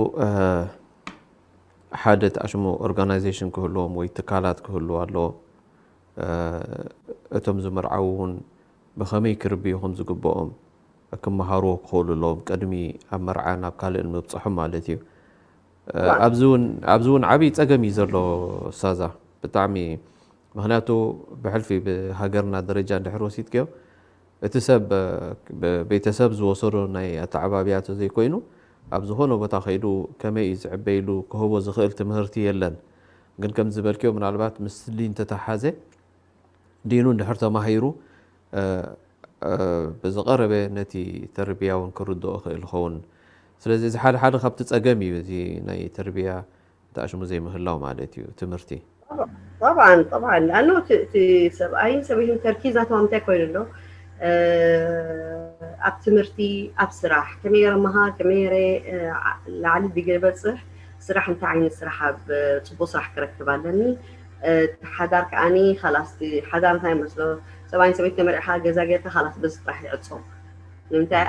ሓደ ተኣሽሙ ኦርጋናይዜሽን ክህልዎም ወይ ትካላት ክህልዎ ኣለዎ። እቶም ዝምርዓዉ እውን ብኸመይ ክርብዩ ከም ዝግብኦም ክመሃርዎ ክኽእሉ ኣለዎም፣ ቅድሚ ኣብ መርዓ ናብ ካልእን ምብፅሖም ማለት እዩ። ኣብዚ እውን ዓብዪ ፀገም እዩ ዘሎ ሳዛ፣ ብጣዕሚ። ምክንያቱ ብሕልፊ ብሃገርና ደረጃ እንድሕር ወሲድክዮ፣ እቲ ሰብ ቤተሰብ ዝወሰዶ ናይ ኣተዓባብያ ተዘይኮይኑ ኣብ ዝኾነ ቦታ ከይዱ ከመይ እዩ ዝዕበይሉ ክህቦ ዝኽእል ትምህርቲ የለን። ግን ከም ዝበልክዮ ምናልባት ምስ ዲን ተተሓዘ ዲኑ እንድሕር ተማሂሩ ብዝቐረበ ነቲ ተርቢያ እውን ክርድኦ ይኽእል ይኸውን። ስለዚ እዚ ሓደ ሓደ ካብቲ ፀገም እዩ፣ እዚ ናይ ተርቢያ ተኣሽሙ ዘይምህላው ማለት እዩ ትምህርቲ። طبعا طبعا لأنه እቲ ሰብኣይን ሰበይትን ተርኪዝ ናቶም እንታይ ኮይኑ ኣሎ፣ ኣብ ትምህርቲ፣ ኣብ ስራሕ ከመይ ገይረ መሃር፣ ከመይ ገይረ ላዕሊ ዲግሪ በፅሕ፣ ስራሕ እንታይ ዓይነት ስራሕ፣ ኣብ ፅቡቅ ስራሕ ክረክብ ኣለኒ፣ ሓዳር ከዓኒ ካላስ ሓዳር እንታይ መስሎ፣ ሰብኣይን ሰበይቲ ተመሪዕካ ገዛ ጌርካ ካላስ በዚ ጥራሕ ይዕፆ። ንምንታይ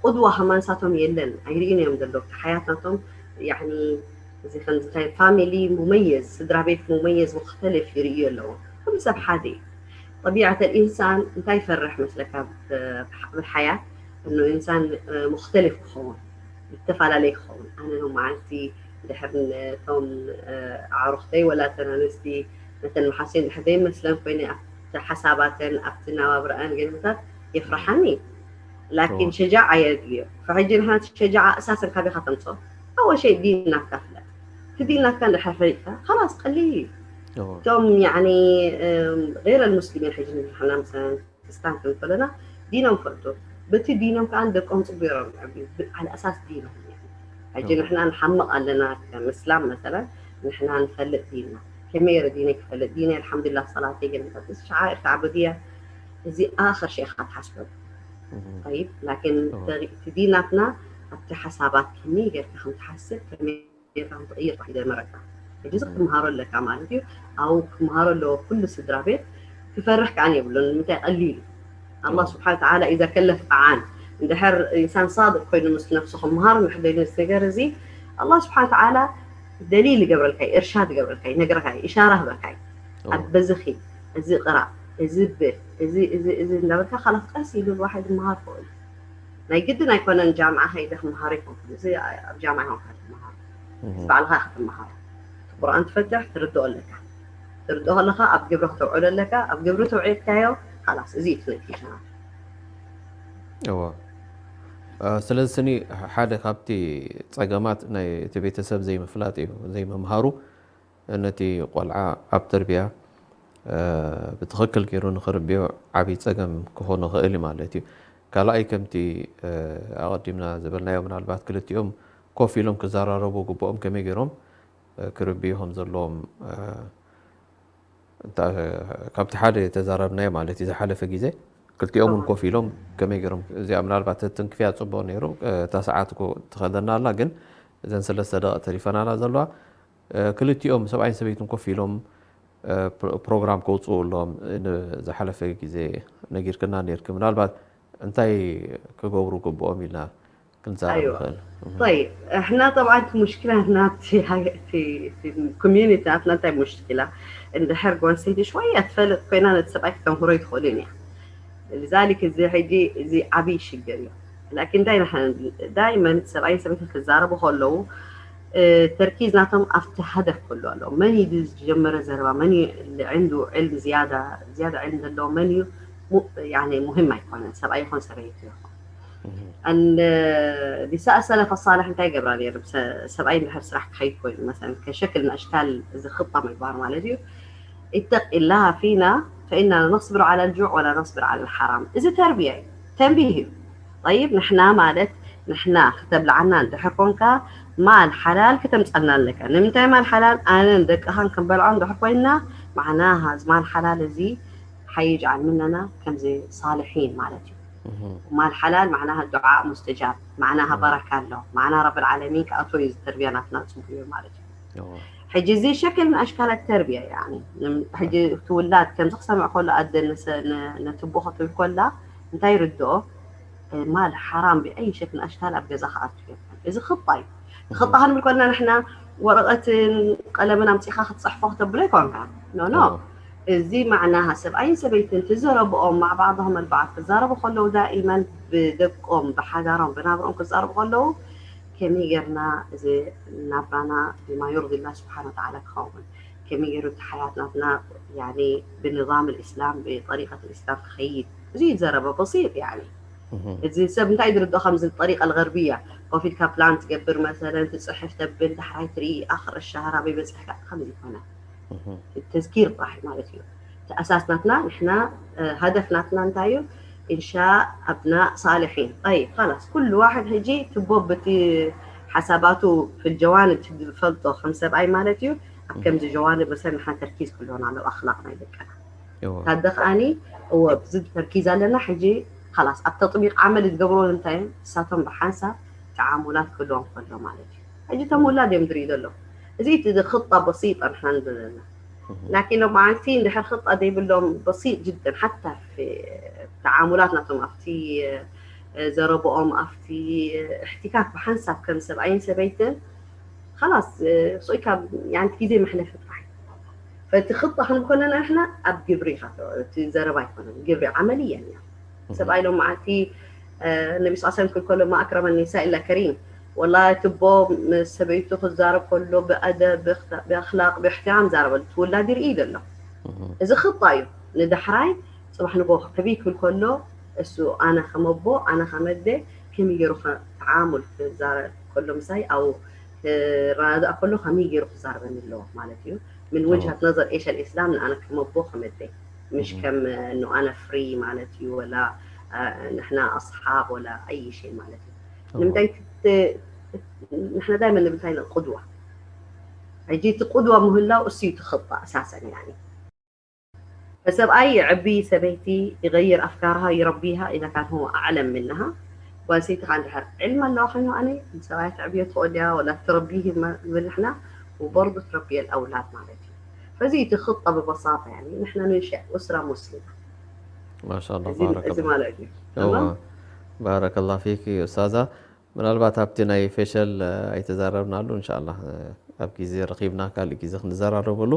ቁድዋ ከማን ሳቶም የለን፣ ኣይርእዩን እዮም ዘለዉ። እቲ ሓያት ናቶም ያኒ እዚ ከምዚ እንታይ ፋሚሊ ሙመየዝ፣ ስድራ ቤት ሙመየዝ ሙክተልፍ ይርእዩ ኣለዉ። ኩሉ ሰብ ሓደ እዩ። ጠቢዐተ ልኢንሳን እንታይ ይፈርሕ መስለካ ብሓያት እኖ ኢንሳን ሙክተልፍ ክኸውን፣ ዝተፈላለየ ክኸውን። ኣነ ሎም መዓልቲ ድሕር ነቶም ኣዕሩኽተይ ወላ እተን ኣንስቲ ነተን መሓሴን ድሕር ዘይመስለን ኮይነ ኣብቲ ሓሳባተን ኣብቲ ናባብረኣን ገንታት የፍርሓኒ። ላኪን ሸጃዓ የድልዮ። ፈሕጂ ንሕና ሸጃዓ እሳሰን ካበይ ከተምፅኦ? ኣወ ሸይ ዲን ናትካ ፍለጥ። እቲ ዲን ናትካ እንድሕር ፈሊጥካ ካላስ ቀሊል እዩ። እቶም ያኒ غير المسلمين ሕጂ ንሕና مثلا ክርስታን ክንከለና ዲኖም ፈልጡ። በቲ ዲኖም ከዓ ደቆም ፅቡቅ ይረብዖም እዩ። على أساس ዲኖም ሕጂ ንሕና ንሓምቕ ኣለና ከም እስላም መሰለን ንሕና ንፈልጥ ዲንና ከመይ ገይረ ዲነይ ክፈልጥ ዲነይ ኣልሓምዱላ ሰላተይ ገለ ሻዓኢር ተዓበድያ እዚ ኣኽር ሸይ ኢኻ ትሓስበሉ طيب لكن እቲ ዲን ናትና ኣብቲ ሓሳባት ከመይ ጌርካ ከም ትሓስብ ከመይ ጌርካ ከም ትቕይር ጥራሕ እዩ ዘመረካ ሕጂ እዚ ክትምሃሮ ኣለካ ማለት እዩ ኣብኡ ክትምሃሮ ኣለዎ ኩሉ ስድራ ቤት ክፈርሕ ከዓን የብሉን ንምንታይ ቀሊሉ ኣላህ ስብሓን ተዓላ ኢዛ ከለፍ ጠዓን እንድሕር ኢንሳን ሳድቅ ኮይኑ ምስ ነፍሱ ክምሃር እንድሕር ደልዩ እዚ ነገር እዚ ኣላህ ስብሓን ተዓላ ደሊል ይገብረልካ እዩ እርሻድ ይገብረልካ እዩ ይነግረካ እዩ ኢሻራ ህበካ እዩ ኣብ በዚ ኺድ እዚ ቅራእ እዚ ብል እዚ እዚ እዚ እንዳበልካ ካላት ቀስ ኢሉ ዋሕድ ምሃር ክእል ናይ ግድን ኣይኮነን ጃምዓ ከይደ ክምሃር ይኮንኩን እዚ ኣብ ጃምዓ ይኮንካ ትምሃር እዚ ባዕልኻ ክትምሃር ቁርኣን ትፈትሕ ትርድኦ ኣለካ ትርድኦ ከለካ ኣብ ግብሪ ክተውዕሎ ኣለካ ኣብ ግብሪ ተውዒልካዮ ካላስ እዚ እዩ ነቲጃና እዎ ስለዚ ስኒ ሓደ ካብቲ ፀገማት ናይ እቲ ቤተሰብ ዘይምፍላጥ እዩ ዘይምምሃሩ ነቲ ቆልዓ ኣብ ተርቢያ ብትኽክል ገይሩ ንኽርብዮ ዓብዪ ፀገም ክኾኖ ኽእል ማለት እዩ ካልኣይ ከምቲ ኣቐዲምና ዝበልናዮ ምናልባት ክልቲኦም ኮፍ ኢሎም ክዘራረቡ ግብኦም ከመይ ገይሮም ክርብዩ ከም ዘለዎም ካብቲ ሓደ ተዛረብናዮ ማለት እዩ ዝሓለፈ ግዜ ክልቲኦም እውን ኮፍ ኢሎም ከመይ ገይሮም እዚኣ ምናልባት ተትንክፍያ ፅቡቅ ነይሩ እታ ሰዓት እኮ ትኸደና ኣላ ግን እዘን ሰለስተ ደቂ ተሪፈናና ዘለዋ ክልቲኦም ሰብኣይን ሰበይትን ኮፍ ኢሎም ፕሮግራም ከውፅኡ ኣለዎም ዝሓለፈ ግዜ ነጊርክና ነርክ ምናልባት እንታይ ክገብሩ ግብኦም ኢልና ክንዛረብ ንኽእል طيب احنا طبعا እቲ ሙሽኪላ ናብቲ ኮሚኒቲ ናትና እንታይ ሙሽኪላ እንድሕር ጓንሰይቲ ሽወያ ትፈልጥ ኮይና ነቲ ሰብኣይ ክተምህሮ ይትኽእልን እያ لذلك እዚ ሕጂ እዚ ዓብዪ ሽግር እዩ ላኪን እንታይ ንሕና ዳይመን ሰብኣይን ሰበይትን ክዛረቡ ከለዉ ተርኪዝ ናቶም ኣብቲ ሃደፍ ክህሉ ኣለዎ መን እዩ ዝጀመረ ዘረባ መን እዩ عنده علم زيادة زيادة علم ዘለዎ መን እዩ ሙሂም ኣይኮነን ሰብኣይ ይኹን ሰበይቲ ይኹን أن نساء السلف الصالح እንታይ ይገብራ ነይሩ ሰብኣይ እንድሕር ስራሕ ክኸይድ ኮይኑ መሰለን ከሸክል ንኣሽካል እዚ ክጣ ምግባር ማለት እዩ اتق الله فينا فإننا نصبر على الجوع ولا نصبر على الحرام። እዚ ተርቢያ እዩ። ተንቢህ እዩ። طيب ንሕና ማለት ንሕና ክተብልዓና እንድሕር ኮንካ ማል ሓላል ክተምፀልና ኣለካ። ንምንታይ ማል ሓላል? ኣነን ደቅኻን ክንበልዖ እንድሕር ኮይንና ማዕናሃ እዚ ማል ሓላል እዚ ሓይጅዓል ምነና ከምዚ ሳልሒን ማለት እዩ። ማል ሓላል ማዕናሃ ዱዓ ሙስተጃብ፣ ማዕናሃ በረካ ኣሎ፣ ማዕና ረብል ዓለሚን ክኣቶ እዩ። እዚ ተርቢያ ናትና ፅቡቅ እዩ ማለት እዩ። ሕጂ እዚ ሸክል ምን ኣሽካላት ተርቢያ يعني ሕጂ እቲ ውላድ ከምዚ ክሰምዕ ከሎ ኣደ ነትቦ ክትብል ከላ እንታይ ይርድኦ ማል ሓራም ብኣይ ሸክል ኣሽካል ኣብ ገዛ ክኣቱ የለን። እዚ ክጣ እዩ። ክጣ ክንብል ከለና ንሕና ወረቐትን ቀለምን ኣምፂኻ ክትፅሕፎ ክተብሎ ኣይኮንካ። ኖ ኖ። እዚ ማዕናሃ ሰብኣይን ሰበይትን ትዘረብኦም ማዕ ባዕضهم البعض ክዛረቡ ከለዉ ዳኢመን ብደቆም ብሓዳሮም ብናብርኦም ክዛረቡ ከለዉ ከመይ ጌርና እዚ ናብራና ብማ ዩርዲ ላ ስብሓን ወተዓላ ክኸውን ከመይ ገይሩ እቲ ሓያት ናትና ብንዛም ልእስላም ብጠሪቀት ልእስላም ክኸይድ እዚ ይዘረበ በሲጥ يعني እዚ ሰብ እንታይ ዝርድኦ ከምዚ ጠሪቀ ልገርብያ ኮፍ ኢልካ ፕላን ትገብር መሰለን ትፅሕፍ ተብል ዳሕራይ ትርኢ ኣኽር ሸሃር ኣበይ በፅሕካ ከምዚ ይኮነ ተዝኪር ጥራሕ ማለት እዩ እቲ ኣሳስ ናትና ንሕና ሃደፍ ናትና እንታይ እዩ ኢንሻ ኣብና ሳልሒን ኣይ ላስ ኩሉ ዋሕድ ሕጂ ትቦ ብቲ ሓሳባቱ ፍልጀዋንብ ዝፈልጦ ከም ሰብኣይ ማለት እዩ ኣብ ከምዚ ጀዋንብ መሰል ንሓን ተርኪዝ ክልሆን ኣለዉ ኣክላቅ ናይ ደቅና ታደ ከኣኒ እወ ብዚ ተርኪዝ ኣለና ሕጂ ላስ ኣብ ተጥቢቅ ዓመል ዝገብርዎ እንታይ እዮም እሳቶም ብሓንሳብ ተዓሙላት ክህልዎም ከሎ ማለት እዩ ሕጂ እቶም ውላድ እዮም ዝርኢ ዘሎ እዚ እቲ ክጣ በሲጣ ንሕና ንብል ዘለና ላኪን ሎም ዓንቲ እንድሕር ክጣ ዘይብሎም በሲጥ ጅደን ሓታ ተዓሙላት ናቶም ኣብቲ ዘረብኦም ኣብቲ እሕቲካክ ብሓንሳብ ከም ሰብኣይን ሰበይትን ላስ ሶይካ ያንቲ ግዜ መሕለፊ ጥራሕ ፈቲ ክጣ ክንብ ከለና ንሕና ኣብ ግብሪ ኢኻ እቲ ዘረባ ኣይኮነን ግብሪ ዓመልያ እያ ሰብኣይ ሎም መዓልቲ ነቢ ስ ሰለም ክብል ከሎ ማ ኣክረመ ኒሳ ኢላ ከሪም ወላ ትቦ ምስ ሰበይቱ ክዛረብ ከሎ ብኣደብ ብኣክላቅ ብእሕትራም ዛረበሉ ትውላድ ይርኢ ዘሎ እዚ ክጣ እዩ ንዳሕራይ ፅባሕ ንጎ ክዕብይ ክብል ከሎ እሱ ኣነ ከመቦ ኣነ ከመደ ከመይ ገይሩ ተዓሙል ክዛረብ ከሎ ምሳይ ኣብኡ ክረዳእ ከሎ ከመይ ገይሩ ክዛረበኒ ኣለዎ ማለት እዩ ምን وجهة نظر ايش الاسلام ንኣነ ከመቦ ከመደ مش كم انه انا free ማለት እዩ ولا ንሕና اصحاب ولا اي شيء ማለት እዩ ንምንታይ ንሕና دائما ንብል እንታይ ቁድዋ ሕጂ እቲ ቁድዋ ምህላው እሱ እዩ ትኽጣ اساسا يعني فሰብኣይ ይዕቢ ሰበይቲ ይغير افكارها يربيها اذا كان هو اعلم منها ጓል ሰይቲ ከዓ እንድሕር ዕልም ኣለዋ ኮይኑ ኣነ ንሰብኣይ ትዕብዮ ትኽእል እያ ولا ትረብይ ይብል ንሕና وبرضه ትረብየ الاولاد ማለት እዩ فዚ እቲ خطة ببساطة يعني نحن ننشئ أسرة مسلمة ማሻላ ባረከላ ማለት እዩ ባረከላ ፊክ ኡስታዛ ምናልባት ኣብቲ ናይ ፌሸል ኣይተዛረብናሉ እንሻላ ኣብ ግዜ ረኺብና ካልእ ግዜ ክንዘራረበሉ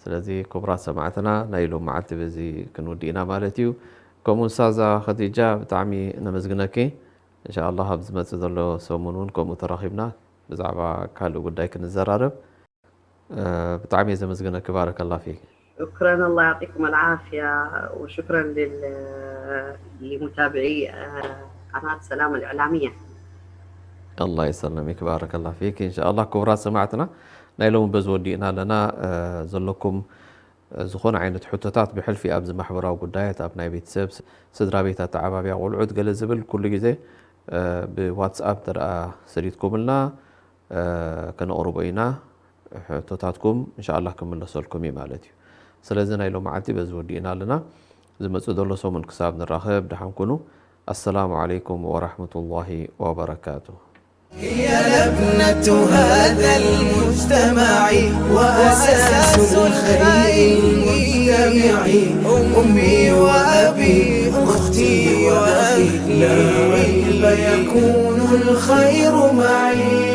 ስለዚ ክቡራት ሰማዕትና ናይ ሎም መዓልቲ በዚ ክንውድእ ኢና ማለት እዩ ከምኡ ኡስታዛ ከዲጃ ብጣዕሚ ነመስግነኪ እንሻላ ኣብ ዝመፅእ ዘሎ ሰሙን እውን ከምኡ ተራኺብና ብዛዕባ ካልእ ጉዳይ ክንዘራረብ ብጣዕሚ እየ ዘመስግነኪ ባረከላ ፊክ شكرا الله يعطيكم العافية وشكرا لل لمتابعي قناة سلام الإعلامية الله يسلمك بارك الله فيك إن شاء الله ክቡራት ሰማዕትና ናይ ሎሚ በዚ ወዲእና ኣለና ዘለኩም ዝኾነ ዓይነት ሕቶታት ብሕልፊ ኣብዚ ማሕበራዊ ጉዳያት ኣብ ናይ ቤተሰብ ስድራ ቤት ኣተዓባብያ ቆልዑት ገለ ዝብል ኩሉ ግዜ ብዋትስኣፕ እንተ ሰዲድኩምልና ከነቕርቦ ኢና ሕቶታትኩም እንሻላ ክምለሰልኩም እዩ ማለት እዩ ስለዚ ናይ ሎመዓልቲ በዚ ወዲእና ኣለና ዝመፅእ ዘሎ ሰሙን ክሳብ ንራኸብ ደሓን ኩኑ ኣሰላሙ ዓለይኩም ወራሕመቱላሂ ወበረካቱ هي لبنة هذا المجتمع وأساس الخير المجتمع أمي وأبي أختي وأخي معي فيكون الخير معي